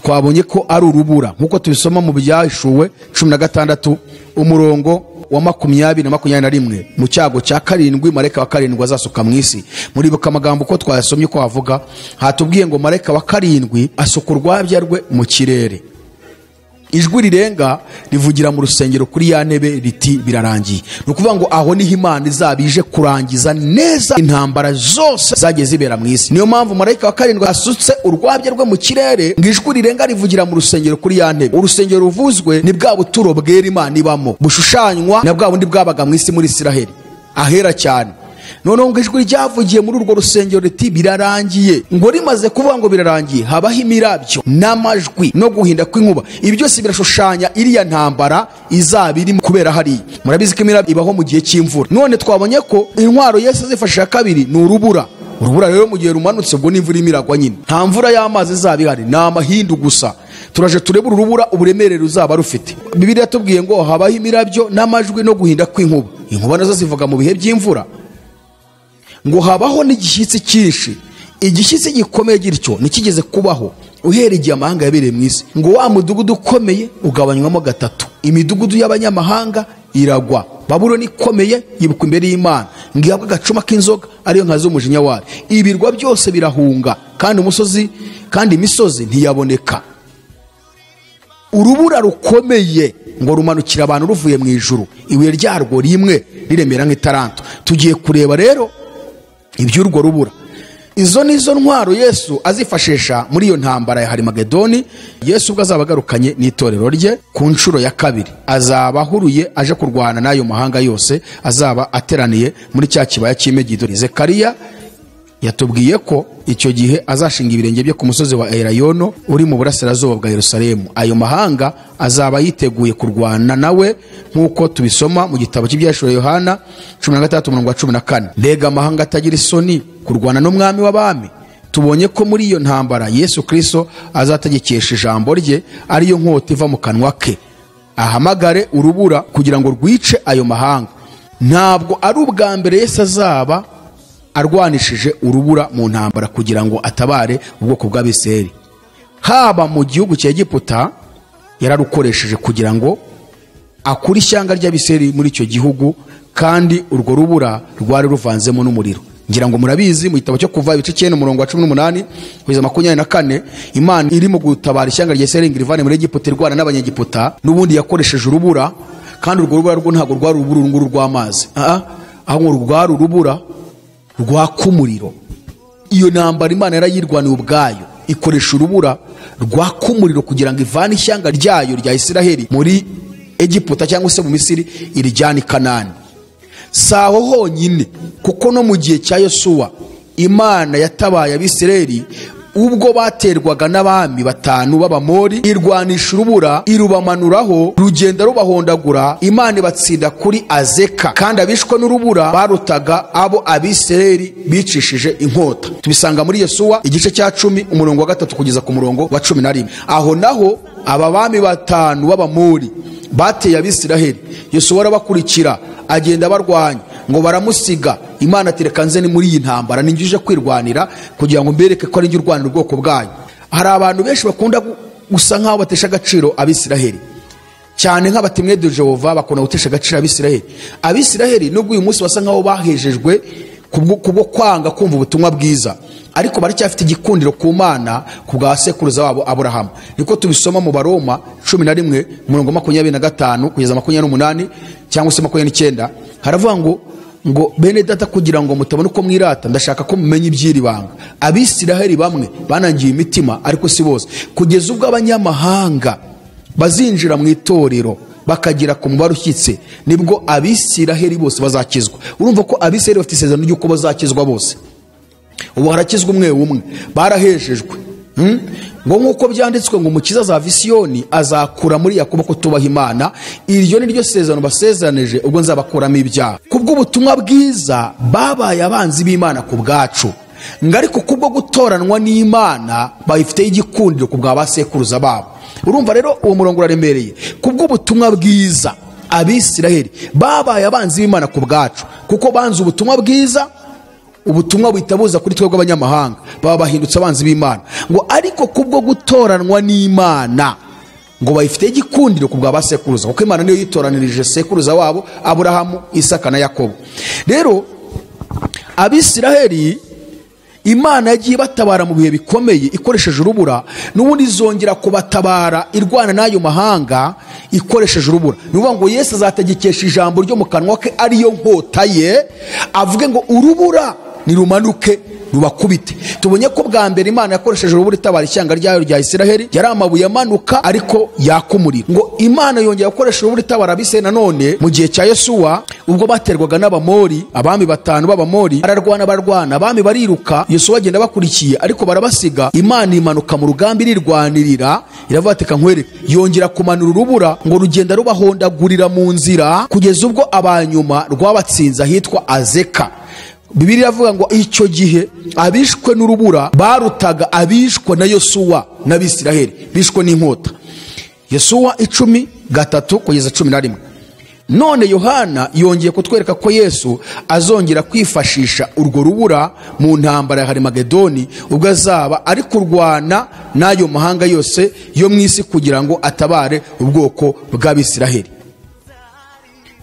twabonye ko ari urubura, nkuko tubisoma mu byahishuwe 16 umurongo wa 20 na 21. Mu cyago cya karindwi marayika wa karindwi azasuka mu isi. Muribuka amagambo uko twayasomye ko avuga, hatubwiye ngo marayika wa karindwi asuka urwabya rwe mu kirere. Ijwi rirenga rivugira mu rusengero kuri ya ntebe riti birarangiye. Ni ukuvuga ngo aho niho Imana izaba ije kurangiza neza intambara zose zagiye zibera mu isi. Niyo mpamvu marayika wa karindwi asutse urwabya rwe mu kirere, ngo ijwi rirenga rivugira mu rusengero kuri ya ntebe. Urusengero ruvuzwe ni bwa buturo bwera Imana ibamo, bushushanywa na bwa bundi bwabaga mu isi muri Isiraheli ahera cyane. Noneho ngo ijwi ryavugiye muri urwo rusengero riti birarangiye. Ngo rimaze kuvuga ngo birarangiye, habaho imirabyo n'amajwi no guhinda kw'inkuba. Ibi byose birashushanya iriya ntambara izaba iri kubera hariya. Murabizi ko imirabyo ibaho mu gihe cy'imvura. None twabonye ko intwaro Yesu azifashisha kabiri ni urubura. Urubura rero mu gihe rumanutse ubwo n'imvura imiragwa nyine, nta mvura y'amazi izaba ihari, ni amahindu gusa. Turaje turebe urubura uburemere ruzaba rufite. Bibiliya yatubwiye ngo habaho imirabyo n'amajwi no guhinda kw'inkuba. Inkuba nazo zivuga mu bihe by'imvura. Ngo habaho n'igishyitsi cyinshi, igishyitsi gikomeye gityo ntikigeze kubaho uhereye igihe amahanga yabereye mu isi. Ngo wa mudugudu ukomeye ugabanywamo gatatu, imidugudu y'abanyamahanga iragwa. Babuloni ikomeye yibukwa imbere y'Imana, ngo ihabwe agacuma k'inzoga ariyo nkazi z'umujinya wayo. Ibirwa byose birahunga, kandi umusozi kandi imisozi ntiyaboneka. Urubura rukomeye ngo rumanukira abantu ruvuye mu ijuru, ibuye ryarwo rimwe riremera nk'itaranto. Tugiye kureba rero iby'urwo rubura. Izo nizo ntwaro Yesu azifashisha muri iyo ntambara ya Harimagedoni. Yesu ubwo azaba agarukanye n'itorero rye ku nshuro ya kabiri, azaba ahuruye aje kurwana n'ayo mahanga yose azaba ateraniye muri cya kibaya cy'Imegido. Zekariya yatubwiye ko icyo gihe azashinga ibirenge bye ku musozi wa Elayono uri mu burasirazuba bwa Yerusalemu. Ayo mahanga azaba yiteguye kurwana nawe, nk'uko tubisoma mu gitabo cy'Ibyahishuwe Yohana 16:14. Mbega amahanga atagira isoni kurwana n'umwami w'abami! Tubonye ko muri iyo ntambara Yesu Kristo azategekesha ijambo rye, ariyo nkota iva mu kanwa ke, ahamagare urubura kugira ngo rwice ayo mahanga. Ntabwo ari ubwa mbere Yesu azaba arwanishije urubura mu ntambara kugira ngo atabare ubwoko bw'Abisirayeli. Haba mu gihugu cya Egiputa yararukoresheje kugira ngo akure ishyanga ry'Abisirayeli muri icyo gihugu, kandi urwo rubura rwari ruvanzemo n'umuriro. Ngira ngo murabizi mu gitabo cyo Kuva ibice 9 umurongo wa 18 kugeza 24, Imana irimo gutabara ishyanga rya Isirayeli ngo irivane muri Egiputa irwana n'Abanyegiputa. N'ubundi yakoresheje urubura, kandi urwo rubura rwo ntabwo rwari urubura nguru rw'amazi, ahubwo rwari urubura rwaka umuriro. Iyo ntambara Imana yarayirwaniye ubwayo, ikoresha urubura rwaka umuriro kugira ngo ivane ishyanga ryayo rya Isiraheli muri Egiputa cyangwa se mu Misiri irijyane i Kanani. Si aho honyine, kuko no mu gihe cya Yosuwa Imana yatabaye Abisirayeli ubwo baterwaga n'abami batanu b'Abamori, irwanisha urubura irubamanuraho, rugenda rubahondagura. Imana ibatsinda kuri Azeka, kandi abishwe n'urubura barutaga abo Abisirayeli bicishije inkota. Tubisanga muri Yosuwa igice cya 10 umurongo wa 3 kugeza ku murongo wa 11. Aho naho aba bami batanu b'Abamori bateye Abisirayeli, Yosuwa arabakurikira agenda barwanya, ngo baramusiga. Imana ati reka nze ni muri iyi ntambara ninjye kwirwanira kugira ngo mbereke ko ari njye urwanira ubwoko bwayo. Hari abantu benshi bakunda gusa nkaho batesha agaciro Abisiraheli, cyane nk'abatemwe de Jehova bakunda gutesha agaciro Abisiraheli. Abisiraheli nubwo uyu munsi basa nkaho bahejejwe kubwo kwanga kumva ubutumwa bwiza, ariko baracyafite igikundiro ku Mana ku bwa sekuruza wabo Aburahamu. Niko tubisoma mu Baroma 11 umurongo 25 kugeza 28 cyangwa se 29, haravuga ngo bene data, kugira ngo mutabona uko mwirata, ndashaka ko mumenya iby'iri banga. Abisiraheli bamwe banangiye imitima, ariko si bose, kugeza ubwo abanyamahanga bazinjira mu itorero bakagera ku mubare ushyitse, nibwo Abisiraheli bose bazakizwa. Urumva ko Abisiraheli bafite isezerano ry'uko bazakizwa bose. Ubu harakizwa umwe umwe, barahejejwe. Ngo nk'uko byanditswe ngo umukiza azava i Siyoni, azakura muri Yakobo kutubaha Imana. Iryo ni ryo sezerano basezeranije ubwo nzabakuramo ibyaha. Kubw'ubutumwa bwiza babaye abanzi b'Imana ku bwacu, ngo ariko kubwo gutoranwa n'Imana bayifiteho igikundiro ku bwa basekuruza babo. Urumva rero uwo murongo uraremereye. Kubw'ubutumwa bwiza Abisiraheli babaye abanzi b'Imana ku bwacu, kuko banze ubutumwa bwiza, ubutumwa buhita buza kuri twebwe abanyamahanga, baba bahindutse abanzi b'Imana. Ngo ariko kubwo gutoranwa n'Imana ngo bayifite igikundiro ku bwa basekuruza, kuko Imana niyo yitoranirije sekuruza wabo Aburahamu, Isaka na Yakobo. Rero Abisiraheli Imana yagiye batabara mu bihe bikomeye ikoresheje urubura, n'ubundi izongera kubatabara irwana n'ayo mahanga ikoresheje urubura. Ni ukuvuga ngo Yesu azategekesha ijambo ryo mu kanwa ke ariyo nkota ye, avuge ngo urubura nirumanuke rubakubite. Tubonye ko bwa mbere Imana yakoresheje urubura itabara ishyanga ryayo rya Isiraheli, yari amabuye amanuka ariko yakumurira. Ngo Imana yongera gukoresha urubura itabara Abisiraheli nanone mu gihe cya Yosuwa, ubwo baterwaga n'Abamori, abami batanu b'Abamori, bararwana barwana, abami bariruka, Yosuwa agenda bakurikiye ariko barabasiga. Imana imanuka mu rugamba irirwanirira, iravuga ati nkwereke. Yongera kumanura urubura ngo rugenda rubahondagurira mu nzira kugeza ubwo abanyuma rwabatsinze ahitwa Azeka. Bibiliya iravuga ngo icyo gihe abishwe n'urubura barutaga abishwe na Yosuwa n'Abisiraheli bishwe n'inkota. Yosuwa 10:3 kugeza 11. None Yohana yongeye kutwereka ko Yesu azongera kwifashisha urwo rubura mu ntambara ya Harimagedoni, ubwo azaba ari kurwana n'ayo mahanga yose yo mu isi kugira ngo atabare ubwoko bw'Abisiraheli.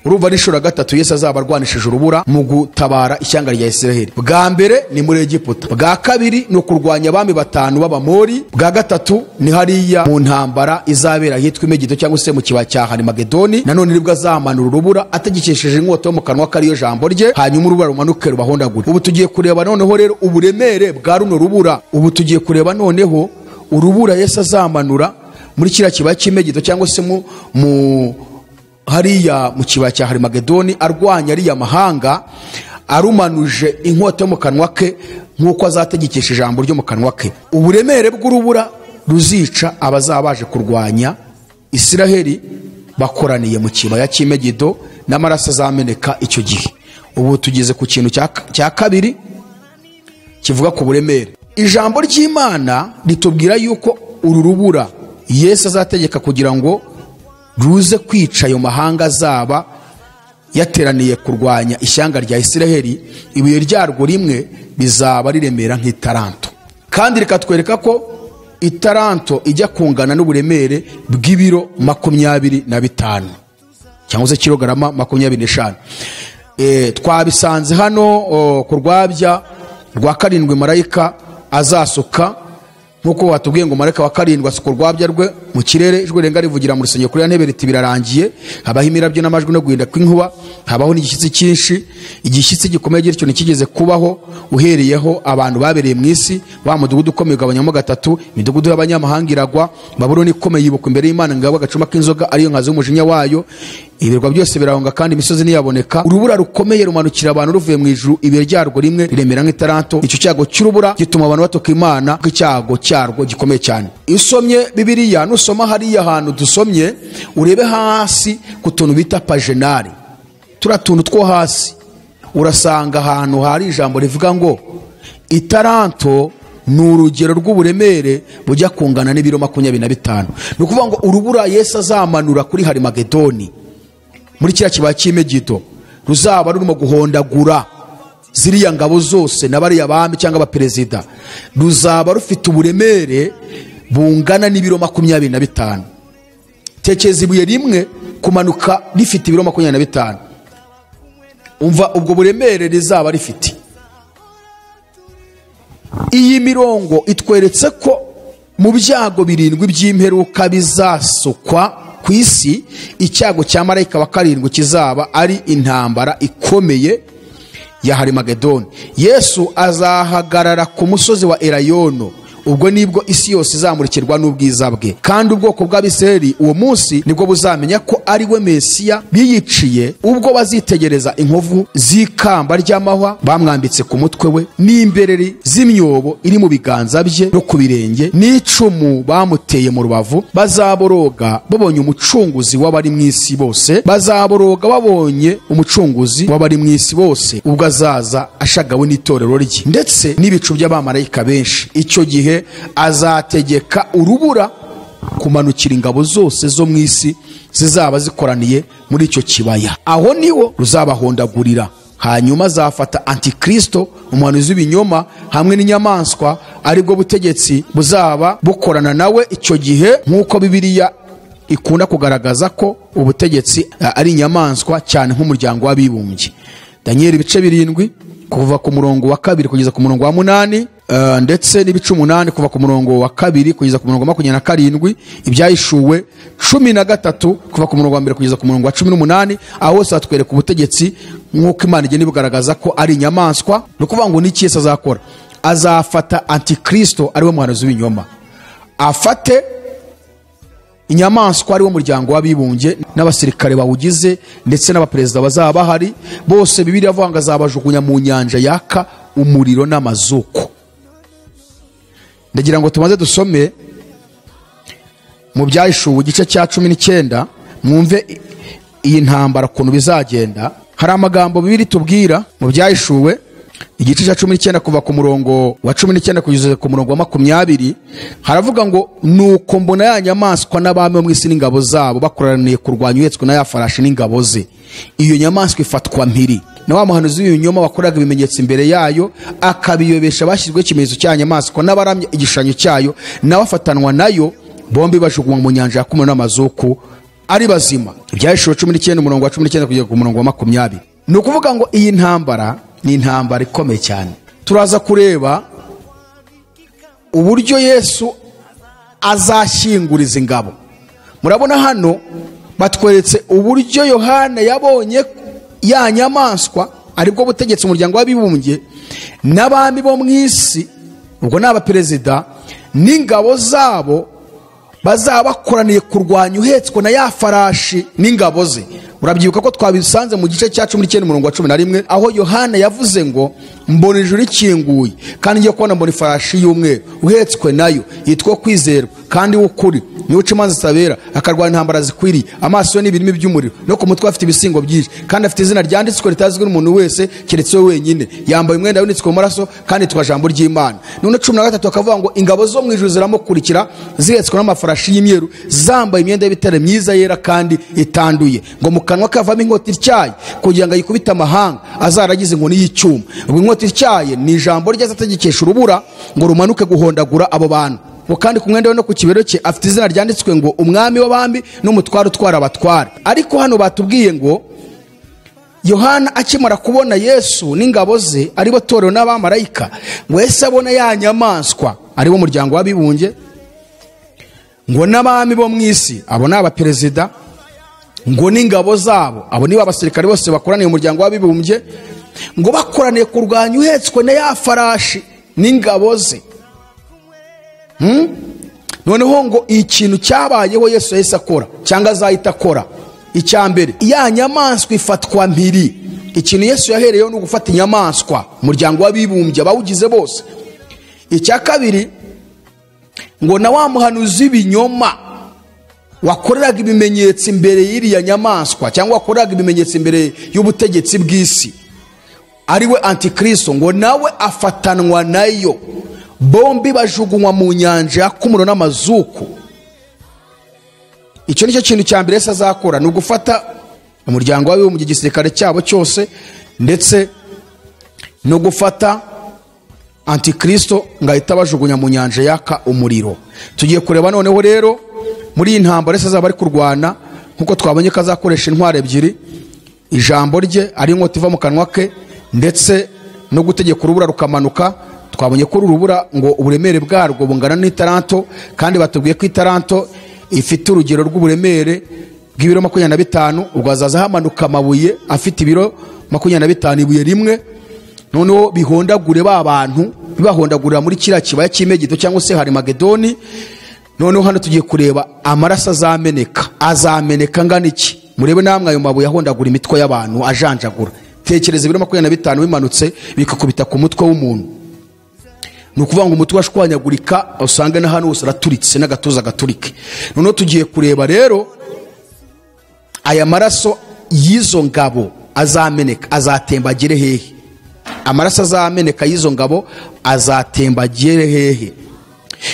Urumva n'inshuro gatatu Yesu azaba arwanishije urubura mu gutabara ishyanga rya Isiraheli. Bwa mbere ni muri Egiputa, bwa kabiri ni ukurwanya abami batanu b'Abamori, bwa gatatu ni hariya mu ntambara izabera ahitwa Imegido cyangwa se mu kibaya cya Harimagedoni. Nanone nibwo azamanura urubura ategekesheje inkota yo mu kanwa kariyo jambo rye, hanyuma urubura rumanuke rubahondagure. Ubu tugiye kureba noneho rero uburemere bwa runo rubura. Ubu tugiye kureba noneho urubura Yesu azamanura muri kiriya kibaya cy'Imegido cyangwa se mu hariya mu kibaya cya Harimagedoni, arwanya ariya mahanga arumanuje inkota yo mu kanwa ke nk'uko azategekesha ijambo ryo mu kanwa ke. Uburemere bw'urubura ruzica abazaba baje kurwanya Isiraheli bakoraniye mu kibaya cy'Imegido, n'amaraso azameneka icyo gihe. Ubu tugeze ku kintu cya kabiri kivuga ku buremere. Ijambo ry'Imana ritubwira yuko uru rubura Yesu azategeka kugira ngo ruze kwica ayo mahanga azaba yateraniye kurwanya ishyanga rya Isiraheli, ibuye ryarwo rimwe rizaba riremera nk'itaranto. Kandi rikatwereka ko itaranto ijya kungana n'uburemere bw'ibiro 25 cyangwa se kilogarama 25. Twabisanze hano ku rwabya rwa karindwi marayika azasuka, nkuko watubwiye ngo marayika wa karindwi asuka urwabya rwe mu kirere, ijwi rirenga rivugira mu rusengero kuri ya ntebe riti birarangiye. Habaho imirabyo n'amajwi no guhinda kw'inkuba, habaho n'igishyitsi cyinshi. Igishyitsi gikomeye gityo ntikigeze kubaho uhereyeho abantu babereye mu isi. Wa mudugudu ukomeye ugabanyamo gatatu, imidugudu y'abanyamahanga iragwa. Babuloni ikomeye yibukwa imbere y'Imana ngo agacuma k'inzoga ariyo nkazi y'umujinya wayo. Ibirwa byose birahonga kandi imisozi ntiyaboneka. Urubura rukomeye rumanukira abantu ruvuye mu ijuru, ibuye ryarwo rimwe riremera nk'itaranto. Icyo cyago cy'urubura gituma abantu batoka Imana, kuko icyago cyarwo gikomeye cyane. Iyo usomye Bibiliya, nusoma hariya hantu dusomye, urebe hasi ku tuntu bita pajenari, turiya tuntu two hasi, urasanga ahantu hari ijambo rivuga ngo itaranto ni urugero rw'uburemere bujya kungana n'ibiro 25. Ni ukuvuga ngo urubura Yesu azamanura kuri Harimagedoni muri kiriya kibaya cy'Imegido ruzaba rurimo guhondagura Ziriya ngabo zose na bariya bami cyangwa abaperezida, ruzaba rufite uburemere bungana n'ibiro 25. Tekereza ibuye rimwe kumanuka rifite ibiro 25, umva ubwo buremere rizaba rifite. Iyi mirongo itweretse ko mu byago 7 by'imperuka bizasukwa ku isi, icyago cya marayika wa karindwi kizaba ari intambara ikomeye ya Harimagedoni. Yesu azahagarara ku musozi wa Elayono, ubwo nibwo isi yose izamurikirwa n'ubwiza bwe, kandi ubwoko bw'Abisirayeli uwo munsi nibwo buzamenya ko ari we Mesiya biyiciye, ubwo bazitegereza inkovu z'ikamba ry'amahwa bamwambitse ku mutwe we, n'imbereri z'imyobo iri mu biganza bye no ku birenge, n'icumu bamuteye mu rubavu. Bazaboroga babonye umucunguzi w'abari mu isi bose, bazaboroga babonye umucunguzi w'abari mu isi bose, ubwo azaza ashagawe n'itorero rye ndetse n'ibicu by'abamarayika benshi. Icyo gihe azategeka urubura kumanukira ingabo zose zo mu isi zizaba zikoraniye muri icyo kibaya, aho niwo ruzabahondagurira. Hanyuma azafata Antikristo, umuhanuzi w'ibinyoma, hamwe n'inyamaswa, aribwo butegetsi buzaba bukorana nawe icyo gihe, nk'uko Bibiliya ikunda kugaragaza ko ubutegetsi ari inyamaswa cyane nk'umuryango w'abibumbye. Daniel ibice 7 kuva ku murongo wa 2 kugeza ku murongo wa 8, ndetse n'ibice 8 kuva ku murongo wa 2 kugeza ku murongo wa 27, Ibyahishuwe 13 kuva ku murongo wa 1 kugeza ku murongo wa 18. Aho hose hatwereka ubutegetsi nk'uko Imana igenda ibugaragaza ko ari inyamaswa. Ni ukuvuga ngo n'iki Yesu azakora? Azafata Antikristo ariwe muhanuzi w'ibinyoma, afate inyamaswa ariwo muryango w'abibumbye n'abasirikare bawugize ndetse n'abaperezida bazaba bahari bose. Bibiliya ivuga ngo azabajugunya mu nyanja yaka umuriro n'amazuku. Ndagira ngo tumaze dusome mu Byahishuwe igice cya 19, mwumve iyi ntambara ukuntu bizagenda. Hari amagambo Bibiliya tubwira mu Byahishuwe igice cya 19 kuva ku murongo wa 19 kugeza ku murongo wa 20, haravuga ngo nuko mbona ya nyamaswa n'abami bo mu isi n'ingabo zabo bakoraniye kurwanya uhetswe na ya farashi n'ingabo ze. Iyo nyamaswa ifatwa mpiri na wa muhanuzi w'ibinyoma wakoraga ibimenyetso imbere yayo, akabiyobesha bashyizweho ikimenyetso cya nyamaswa n'abaramya igishushanyo cyayo, n'abafatanwa nayo bombi bajugunywa mu nyanja ya kumwe n'amazuku ari bazima. Ibyahishuwe 19 umurongo wa 19 kugeza ku murongo wa 20. Ni ukuvuga ngo iyi ntambara ni intambara ikomeye cyane. Turaza kureba uburyo Yesu azashyinguriza ingabo. Murabona hano batweretse uburyo Yohana yabonye ya nyamaswa, aribwo butegetsi umuryango w'abibumbye n'abami bo mu isi, ubwo ni abaperezida n'ingabo zabo bazaba bakoraniye kurwanya uhetswe na ya farashi n'ingabo ze. Urabyibuka ko twabisanze mu gice cya 19 umurongo wa 11, aho Yohana yavuze ngo mbona ijuru rikinguye, kandi ngiye kubona mbona ifarashi y'umweru, uhetswe nayo yitwa Kwizerwa kandi w'ukuri, niwe uca imanza zitabera, akarwanya intambara zikwiriye, amaso ye ni ibirimi by'umuriro, no ku mutwe afite ibisingo byinshi, kandi afite izina ryanditswe ritazwi n'umuntu wese keretse we wenyine, yambaye umwenda wunitswe mu maraso, kandi yitwa Jambo ry'Imana. None 13 akavuga ngo ingabo zo mu ijuru ziramukurikira zihetswe n'amafarashi y'imyeru, zambaye imyenda y'ibitare myiza yera kandi itanduye, ngo mu kanwa kavamo inkota ityaye kugira ngo ayikubite amahanga, azaragize inkoni y'icyuma. Ubwo inkota ityaye ni ijambo rye azategekesha urubura ngo rumanuke guhondagura abo bantu. Ngo kandi ku mwenda we no ku kibero cye afite izina ryanditswe ngo Umwami w'abami n'umutware utwara abatware. Ariko hano batubwiye ngo Yohana akimara kubona Yesu n'ingabo ze aribo torero n'abamarayika, ngo Yesu abona ya nyamaswa aribo muryango w'abibumbye, ngo n'abami bo mu isi, abo ni abaperezida, ngo n'ingabo zabo, abo nibo abasirikare bose bakoraniye umuryango w'abibumbye, ngo bakoraniye kurwanya uhetswe na ya farashi n'ingabo ze. Noneho ngo ikintu cyabayeho Yesu yahise akora cyangwa azahita akora, icya mbere ya nyamaswa ifatwa mpiri. Ikintu Yesu yahereyeho ni ugufata inyamaswa, umuryango w'abibumbye abawugize bose. Icya kabiri ngo na wa muhanuzi w'ibinyoma wakoreraga ibimenyetso imbere y'iriya nyamaswa, cyangwa wakoreraga ibimenyetso imbere y'ubutegetsi bw'isi, ariwe Antikristo, ngo nawe afatanwa nayo, bombi bajugunywa mu nyanja yaka umuriro n'amazuku. Icyo nicyo kintu cya mbere Yesu azakora, ni ugufata umuryango w'abibumbye, igisirikare cyabo cyose, ndetse no gufata Antikristo ngo ahite abajugunya mu nyanja yaka umuriro. Tugiye kureba noneho rero muri iyi ntambara Yesu azaba ari kurwana, nkuko twabonye ko azakoresha intwaro ebyiri, ijambo rye ari inkota iva mu kanwa ke, ndetse no gutegeka urubura rukamanuka. Twabonye ko uru rubura ngo uburemere bwarwo bungana n'itaranto, kandi batubwiye ko itaranto ifite urugero rw'uburemere bw'ibiro 25. Ubwo hazaza hamanuka amabuye afite ibiro 25 ibuye rimwe, noneho bihondagure ba bantu, bibahondagurira muri kiriya kibaya cy'Imegido cyangwa se Harimagedoni. Noneho hano tugiye kureba amaraso azameneka, azameneka angana iki? Murebe namwe ayo mabuye ahondagura imitwe y'abantu, ajanjagura. Tekereza ibiro 25 bimanutse bikakubita ku mutwe w'umuntu, ni ukuvuga ngo umutwe washwanyagurika, usange na hano hose araturitse n'agatuza gaturike. Noneho tugiye kureba rero aya maraso y'izo ngabo azameneka, azatemba agere hehe? Amaraso azameneka y'izo ngabo azatemba agere hehe?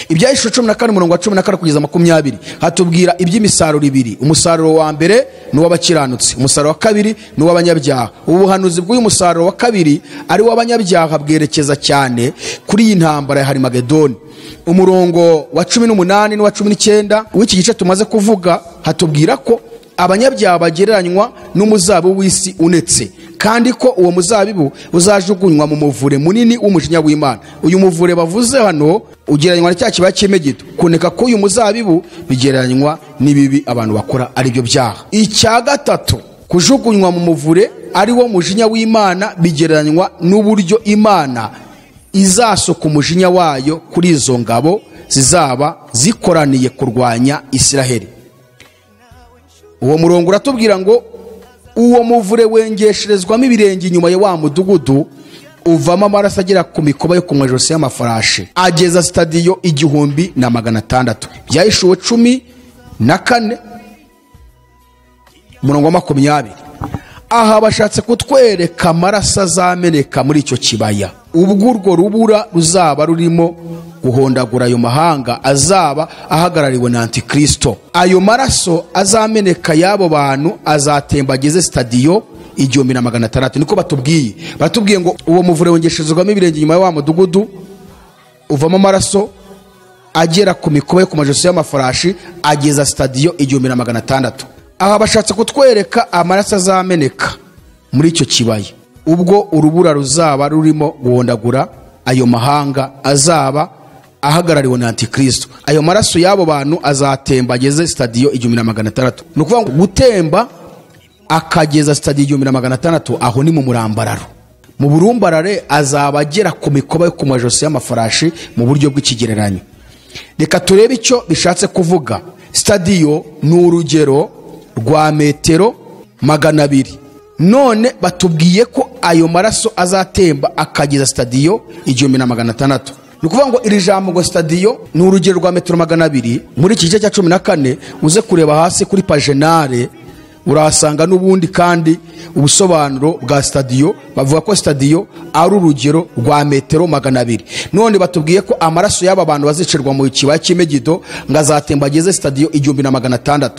Ibyahishuwe 14 umurongo wa 14 kugeza 20 hatubwira iby'imisaruro ibiri. Umusaruro wa mbere ni uw'abakiranutsi, umusaruro wa kabiri ni uw'abanyabyaha. Ubuhanuzi bw'uyu musaruro wa kabiri ari uw'abanyabyaha bwerekeza cyane kuri iyi ntambara ya Harimagedoni. Umurongo wa 18 n'uwa 19 w'iki gice tumaze kuvuga hatubwira ko abanyabyaha bagereranywa n'umuzabibu w'isi unetse, kandi ko uwo muzabibu uzajugunywa mu muvure munini w'umujinya w'Imana. Uyu muvure bavuze hano ugereranywa na cya kibaya cy'Imegido. Kuneka ko uyu muzabibu bigereranywa n'ibibi abantu bakora ari byo byaha. Icya gatatu, kujugunywa mu muvure ari wo mujinya w'Imana bigereranywa n'uburyo Imana izasuka umujinya wayo kuri izo ngabo zizaba zikoraniye kurwanya Isiraheli. Uwo murongo uratubwira ngo uwo muvure wengesherezwamo ibirenge inyuma ya wa mudugudu, uvamo amaraso agera ku mikoba yo ku majosi y'amafarashi, ageza sitadiyo 1600. Byahishuwe 14 umurongo wa 20. Aha bashatse kutwereka amaraso azameneka muri icyo kibaya, ubwo urwo rubura ruzaba rurimo guhondagura ayo mahanga azaba ahagarariwe na Antikristo. Ayo maraso azameneka y'abo bantu azatemba ageze sitadiyo 1600. Niko batubwiye. Batubwiye ngo uwo muvure wongesherezwamo ibirenge inyuma ya wa mudugudu, uvamo amaraso agera ku mikoba yo ku majosi y'amafarashi, ageza sitadiyo 1600. Aha bashatse kutwereka amaraso azameneka muri icyo kibaya, ubwo urubura ruzaba rurimo guhondagura ayo mahanga azaba ahagarariwe na Antikristo. Ayo maraso y'abo bantu azatemba ageze sitadiyo 1600. Ni ukuvuga ngo gutemba akageza sitadiyo 1600, aho ni mu murambararo. Mu burumbarare azaba agera ku mikoba yo ku majosi y'amafarashi mu buryo bw'ikigereranyo. Reka turebe icyo bishatse kuvuga. Sitadiyo ni urugero rwa metero 200. None batubwiye ko ayo maraso azatemba akageza sitadiyo 1600. Ni ukuvuga ngo iri jambo ngo sitadiyo ni urugero rwa metero 200. Muri iki gice cya 14 uze kureba hasi kuri pajenare urahasanga n'ubundi kandi ubusobanuro bwa sitadiyo. Bavuga ko sitadiyo ari urugero rwa metero 200. None batubwiye ko amaraso y'aba bantu bazicirwa mu kibaya cy'Imegido ngo azatemba ageze sitadiyo 1600.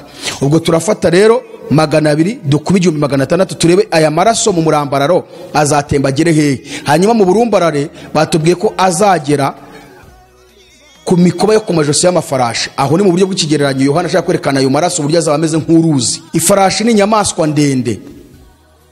Ubwo turafata rero 200 dukube 1600, turebe aya maraso mu murambararo azatemba agere hehe. Hanyuma mu burumbarare batubwiye ko azagera ku mikoba yo ku majosi y'amafarashi. Aho ni mu buryo bw'ikigereranyo Yohana ashaka kwerekana ayo maraso uburyo azaba ameze nk'uruzi. Ifarashi ni inyamaswa ndende.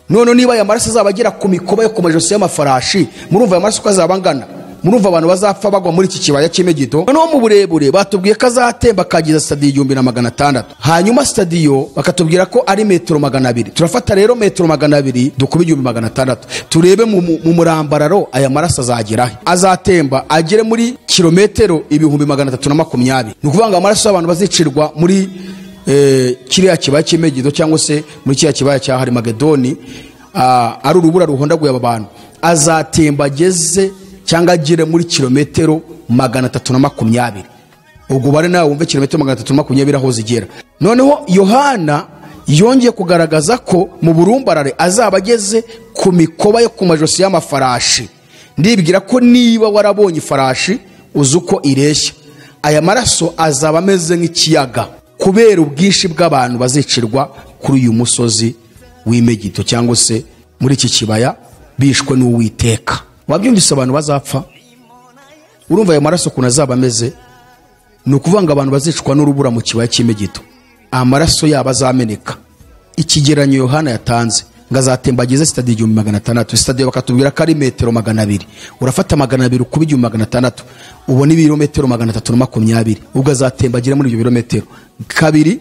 None niba aya maraso azaba agera ku mikoba yo ku majosi y'amafarashi, murumva aya maraso ko azaba angana? Murumva abantu bazapfa bagwa muri iki kibaya cy'Imegido? Noneho mu burebure batubwiye ko azatemba akageza sitadiyo 1600. Hanyuma sitadiyo bakatubwira ko ari metero 200. Turafata rero metero 200 dukube 1600, turebe mu murambararo aya maraso azagera he. Azatemba agere muri kilometero 320. Ni ukuvuga ngo amaraso y'abantu bazicirwa muri kiriya kibaya cy'Imegido cyangwa se muri kiriya kibaya cya Harimagedoni, ari urubura ruhondaguye aba bantu, azatemba ageze cyangwa agere muri kilometero 320. Ubwo bare nawe wumve kilometero 320 aho zigera. Noneho Yohana yongeye kugaragaza ko mu burumbarare azaba ageze ku mikoba yo ku majosi y'amafarashi. Ndibwira ko niba warabonye ifarashi uzi uko ireshya. Aya maraso azaba ameze nk'ikiyaga kubera ubwinshi bw'abantu bazicirwa kuri uyu musozi w'Imegido cyangwa se muri iki kibaya bishwe n'Uwiteka. Wabyumvise abantu bazapfa? Urumva ayo maraso ukuntu azaba ameze? Ni ukuvuga ngo abantu bazicwa n'urubura mu kibaya cy'Imegido, amaraso yabo azameneka. Ikigeranyo Yohana yatanze ngo azatemba ageze sitade 1600, sitade bakatubwira ko ari metero 200. Urafata 200 ukuba 1600, ubona ibirometero 320, ubwo azatemba agere muri ibyo birometero. Kabiri,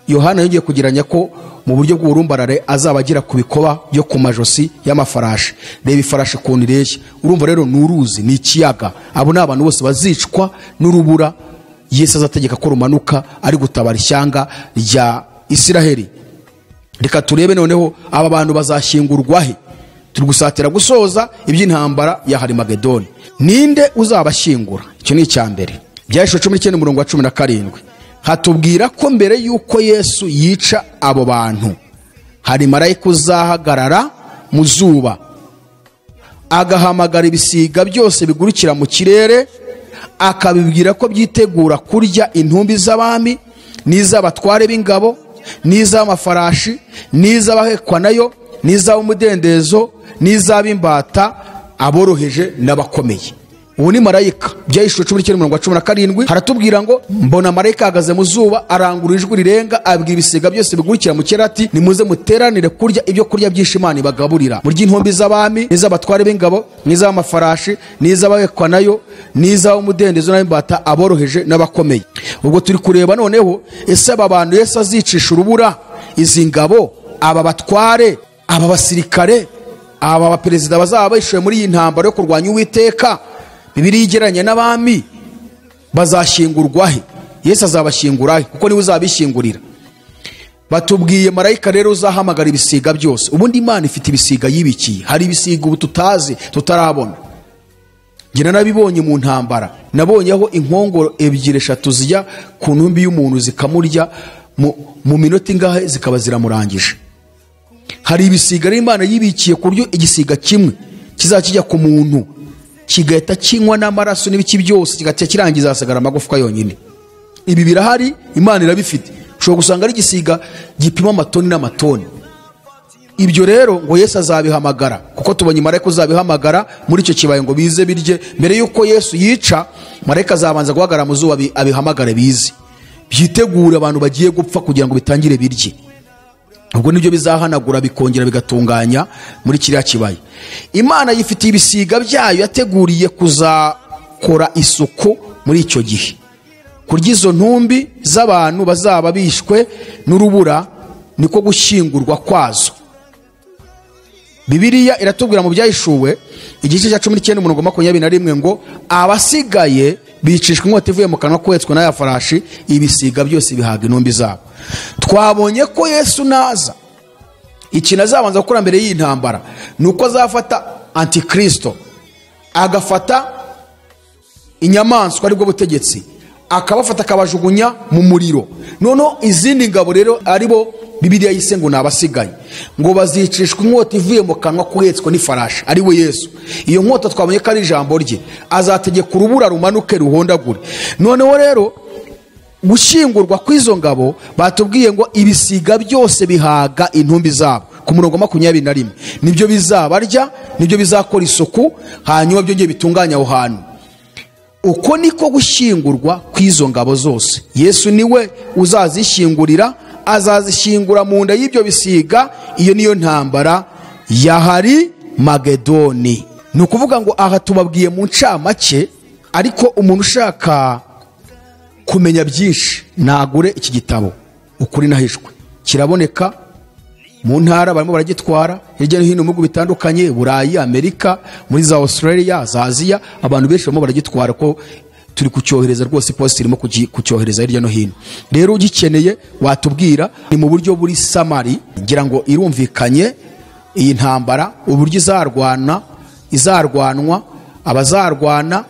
Yohana yongeye kugereranya ko mu buryo bw'uburumbarare azaba agera ku bikoba byo ku majosi y'amafarashi. Reba ifarashi ukuntu ireshya. Urumva rero ni uruzi, ni ikiyaga. Abo ni abantu bose bazicwa n'urubura Yesu azategeka ko rumanuka ari gutabara ishyanga rya Isiraheli. Reka turebe noneho aba bantu bazashyingurwa he. Turi gusatira gusoza iby'intambara ya Harimagedoni. Ninde uzabashyingura? Icyo ni icya mbere. Byahishwe 19 umurongo wa 17 hatubwira ko mbere y'uko Yesu yica abo bantu hari marayika uzahagarara mu zuba, agahamagara ibisiga byose bigurukira mu kirere, akabibwira ko byitegura kurya intumbi z'abami n'iz'abatware b'ingabo n'iz'amafarashi n'iz'abahekwa nayo n'iz'ab'umudendezo n'iz'ab'imbata, aboroheje n'abakomeye. Ubu ni marayika. Byahishwe 19 umurongo wa 17 haratubwira ngo mbona marayika ahagaze mu zuba, arangurura ijwi rirenga, abwira ibisiga byose bigurukira mu kirere ati nimuze muteranire kurya ibyo kurya byinshi Imana ibagaburira, murye intumbi z'abami n'iz'abatware b'ingabo n'iz'amafarashi n'iz'abahekwa nayo n'iz'ab'umudendezo n'ab'imbata, aboroheje n'abakomeye. Ubwo turi kureba noneho ese aba bantu Yesu azicisha urubura, izi ngabo, aba batware, aba basirikare, aba baperezida bazaba bishuye muri iyi ntambara yo kurwanya Uwiteka, Bibiliya igereranya n'abami, bazashyingurwa he? Yesu azabashyingura he? Kuko niwe uzabishyingurira. Batubwiye marayika rero uzahamagara ibisiga byose. Ubundi Imana ifite ibisiga yibikiye. Hari ibisiga ubu tutazi, tutarabona. Njye narabibonye mu ntambara, nabonye aho inkongoro 2 3 zijya ku ntumbi y'umuntu zikamurya mu minota ingahe zikaba ziramurangije. Hari ibisiga rero Imana yibikiye ku buryo igisiga kimwe kizakijya ku muntu kigahita kinywa n'amaraso n'ibiki byose, kigahita kirangiza hasigara amagufwa yonyine. Ibi birahari, Imana irabifite. Ushobora gusanga ari igisiga gipima amatoni n'amatoni. Ibyo rero ngo Yesu azabihamagara, kuko tubonye marayika uzabihamagara muri icyo kibaya ngo bize birye. Mbere y'uko Yesu yica, marayika azabanza guhagarara mu zuba abihamagare bize, byitegure abantu bagiye gupfa kugira ngo bitangire birye. Ubwo nibyo bizahanagura bikongera bigatunganya muri kiriya kibaya. Imana yifitiye ibisiga byayo yateguriye kuzakora isuku muri icyo gihe. Kurya izo ntumbi z'abantu bazaba bishwe n'urubura niko gushyingurwa kwazo. Bibiliya iratubwira mu Byahishuwe igice cya 19 umurongo 21 ngo abasigaye bicishwa inkota ivuye mu kanwa k'uhetswe n'aya farashi, ibisiga byose bihaga intumbi zabo. Twabonye ko Yesu naza, ikintu azabanza gukora mbere y'iyi ntambara ni uko azafata Antikristo, agafata inyamaswa aribwo butegetsi, akabafata akabajugunya mu muriro. Noneho izindi ngabo rero aribo Bibiliya yise ngo ni abasigaye, ngo bazicishwa inkota ivuye mu kanwa k'uhetswe n'ifarashi, ari we Yesu. Iyo nkota twabonye ko ari ijambo rye, azategeka urubura rumanuke ruhondagure. Noneho rero gushyingurwa kw'izo ngabo batubwiye ngo ibisiga byose bihaga intumbi zabo ku murongo 21, nibyo bizabarya, nibyo bizakora isuku, hanyuma byongeye bitunganya aho hantu. Uko niko gushyingurwa kw'izo ngabo zose. Yesu niwe uzazishyingurira, azazishyingura mu nda y'ibyo bisiga. Iyo niyo ntambara ya Harimagedoni. Ni ukuvuga ngo aha tubabwiye mu ncamake, ariko umuntu ushaka kumenya byinshi nagure iki gitabo Ukuri Nahishwe. Kiraboneka mu ntara, barimo baragitwara hirya no hino mu bihugu bitandukanye, Burayi, Amerika, muri za Australia, za Aziya, abantu benshi barimo baragitwara ko turi kucyohereza rwose, poste irimo kucyohereza hirya no hino. Rero ugikeneye watubwira. Ni mu buryo buri samari, ngira ngo irumvikanye iyi ntambara uburyo izarwanwa, abazarwana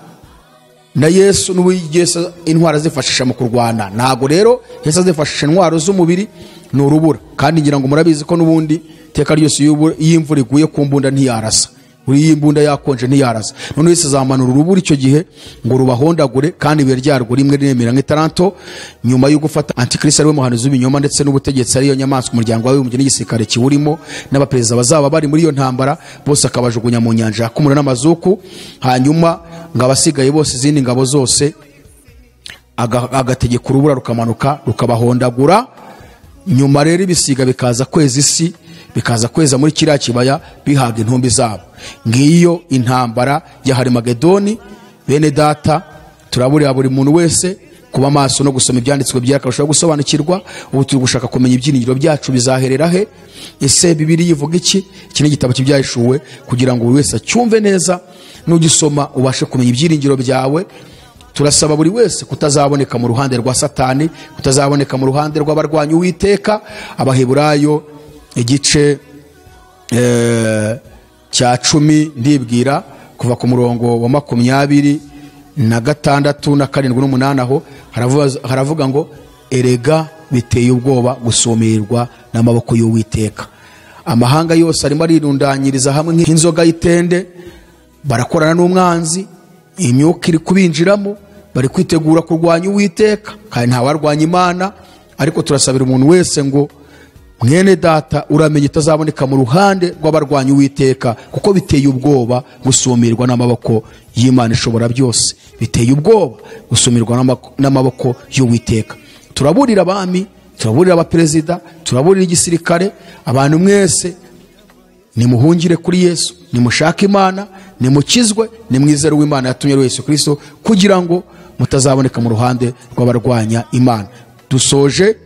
na Yesu n'uburyo Yesu intwaro azifashisha mu kurwana. Ntago rero Yesu azifashisha intwaro z'umubiri, ni urubura. Kandi ngira ngo murabizi ko n'ubundi iteka ryose iyo imvura iguye ku mbunda ntiyarasa. Uriya imbunda yakonje ntiyarasa. None Yesu azamanura urubura icyo gihe ngo rubahondagure, kandi ibuye ryarwo rimwe riremera nk'itaranto. Nyuma yo gufata Antikristo ariwe muhanuzi w'ibinyoma ndetse n'ubutegetsi ariyo nyamaswa, umuryango w'abibumbye n'igisirikare kiwurimo n'abaperezida bazaba bari muri iyo ntambara bose, akabajugunya mu nyanja yaka umuriro n'amazuku. Hanyuma ngo abasigaye bose, izindi ngabo zose, agategeka urubura rukamanuka rukabahondagura. Nyuma rero ibisiga bikaza kweza isi, bikaza kweza muri kiriya kibaya, bihaga intumbi zabo. Ngiyo intambara ya Harimagedoni. Bene data, turaburira buri muntu wese kuba maso no gusoma ibyanditswe byera akarushaho gusobanukirwa. Ubu turi gushaka kumenya ibyiringiro byacu bizaherera he. Ese Bibiliya ivuga iki? Iki ni igitabo cy'ibyahishuwe kugira ngo buri wese acyumve neza, nugisoma ubashe kumenya ibyiringiro byawe. Turasaba buri wese kutazaboneka mu ruhande rwa Satani, kutazaboneka mu ruhande rw'abarwanyi Uwiteka. Abaheburayo igice cya 10 ndibwira kuva ku murongo wa 26 na 7 n'umunani, aho haravuga ngo erega biteye ubwoba gusumirwa n'amaboko y'Uwiteka. Amahanga yose arimo arirundanyiriza hamwe nk'inzoga y'itende, barakorana n'umwanzi, imyuka iri kubinjiramo, bari kwitegura kurwanya Uwiteka, kandi nta warwanya Imana. Ariko turasabira umuntu wese ngo mwene data uramenye utazaboneka mu ruhande rw'abarwanya Uwiteka, kuko biteye ubwoba gusumirwa n'amaboko y'Imana ishobora byose. Biteye ubwoba gusumirwa n'amaboko y'Uwiteka. Turaburira abami, turaburira abaperezida, turaburira igisirikare, abantu mwese nimuhungire kuri Yesu, nimushake Imana, nimukizwe, nimwizere uw'Imana yatumye ari Yesu Kristo, kugira ngo mutazaboneka mu ruhande rw'abarwanya Imana. Dusoje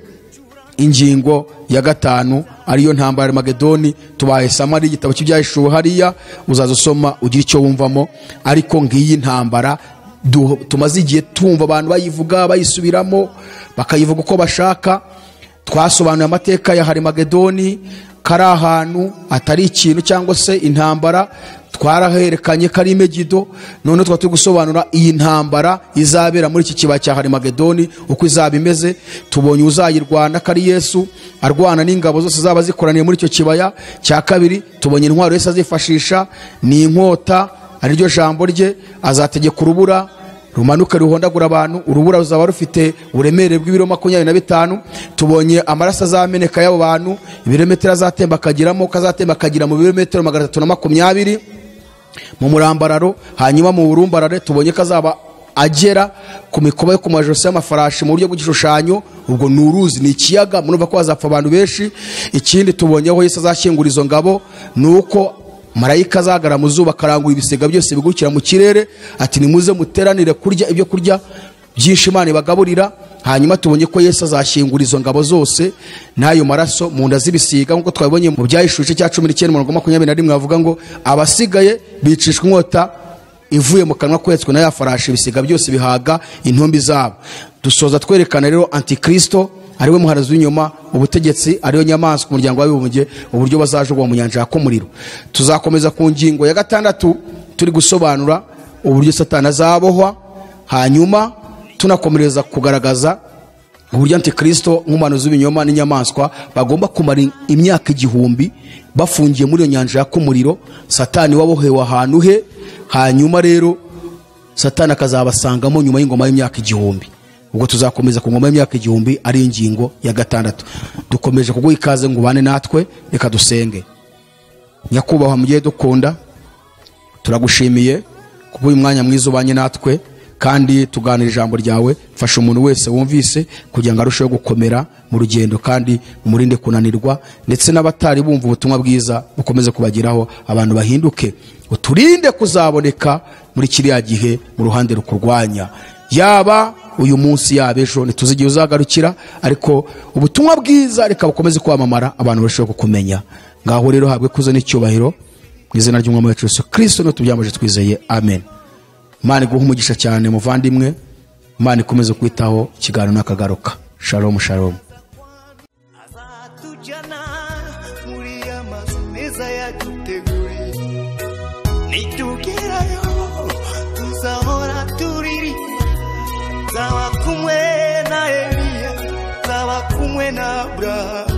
ingingo ya 5 ariyo ntambara ya Harimagedoni. Tubaye samari igitabo cy'ibyahishuwe hariya, uzaza usoma ugira icyo wumvamo. Ariko ngiyi ntambara tumaze igihe tumva abantu bayivuga, bayisubiramo, bakayivuga uko bashaka. Twasobanuye amateka ya Harimagedoni, kari ahantu atari ikintu cyangwa se intambara, twaraherekanye kari Megido. None twa turi gusobanura iyi ntambara izabera muri iki kibaya cya Harimagedoni uko izaba imeze. Tubonye uzayirwana kari Yesu, arwana n'ingabo zose zaba zikoraniye muri icyo kibaya. Cya kabiri tubonye intwaro Yesu azifashisha ni inkota, ariryo jambo rye. Azategeka urubura rumanuka ruhondagura abantu, urubura ruzaba rufite uburemere bw'ibiro 25. Tubonye amaraso azameneka y'abo bantu, ibirometero azatemba akagiramo, kazatemba akagira mu birometero 320 mu murambararo. Hanyuma mu burumbarare tubonye kazaba agera ku mikoba yo ku majosi y'amafarashi mu buryo bw'igishushanyo. Ubwo ni uruzi, ni ikiyaga, murumva ko hazapfa abantu benshi. Ikindi tubonye aho Yesu azashyingura izo ngabo ni uko marayika azagara mu zuba akarangura ibisiga byose bigurukira mu kirere, ati nimuze muteranire kurya ibyo kurya byinshi Imana ibagaburira. Hanyuma tubonye ko Yesu azashyingura izo ngabo zose n'ayo maraso mu nda z'ibisiga, nk'uko twabibonye mu byahishuwe cya 19 umurongo 21, bavuga ngo abasigaye bicishwa inkota ivuye mu kanwa kwetswe na ya farashi, ibisiga byose bihaga intumbi zabo. Dusoza twerekana rero Antikristo ariwe muhanuzi w'inyuma, ubutegetsi ariyo nyamaswa, umuryango w'abibumbye, uburyo bazajogwa mu nyanja yaka umuriro. Tuzakomeza ku ngingo ya 6 turi gusobanura uburyo Satani azabohwa, hanyuma tunakomereza kugaragaza uburyo Antikristo nk'umuhanuzi w'ibinyoma n'inyamaswa bagomba kumara imyaka 1000 bafungiye muri iyo nyanja yaka umuriro. Satani wabohewe ahantu he, hanyuma rero Satani akazabasangamo nyuma y'ingoma y'imyaka 1000. Ubwo tuzakomeza ku ngoma y'imyaka 1000 ari ingingo ya 6. Dukomeje kuguha ikaze ngo ubane natwe, reka dusenge. Nyakubahwa mugiye dukunda, turagushimiye kuko uyu mwanya mwiza ubanye natwe kandi tuganira ijambo ryawe. Fasha umuntu wese wumvise kugira ngo arusheho gukomera mu rugendo kandi umurinde kunanirwa, ndetse n'abatari bumva ubutumwa bwiza bukomeze kubageraho, abantu bahinduke. Uturinde kuzaboneka muri kiriya gihe mu ruhande rukurwanya, yaba uyu munsi yaba ejo, ntituzi igihe uzagarukira, ariko ubutumwa bwiza reka bukomeze kwamamara, abantu barusheho kukumenya. Ngaho rero habwe kuzo n'icyubahiro mu izina ry'Umwami wacu Yesu Kristo, no tubyambaje twizeye, amen. Imana iguhe umugisha cyane muvandimwe, Imana ikomeze kwitaho. Ikiganiro nakagaruka. Shalom shalom. Azatujyana muri ya mazu meza yaduteguriye, nitugerayo tuzahora turirimba, nzaba kumwe na Eliya, nzaba kumwe na Abrahamu.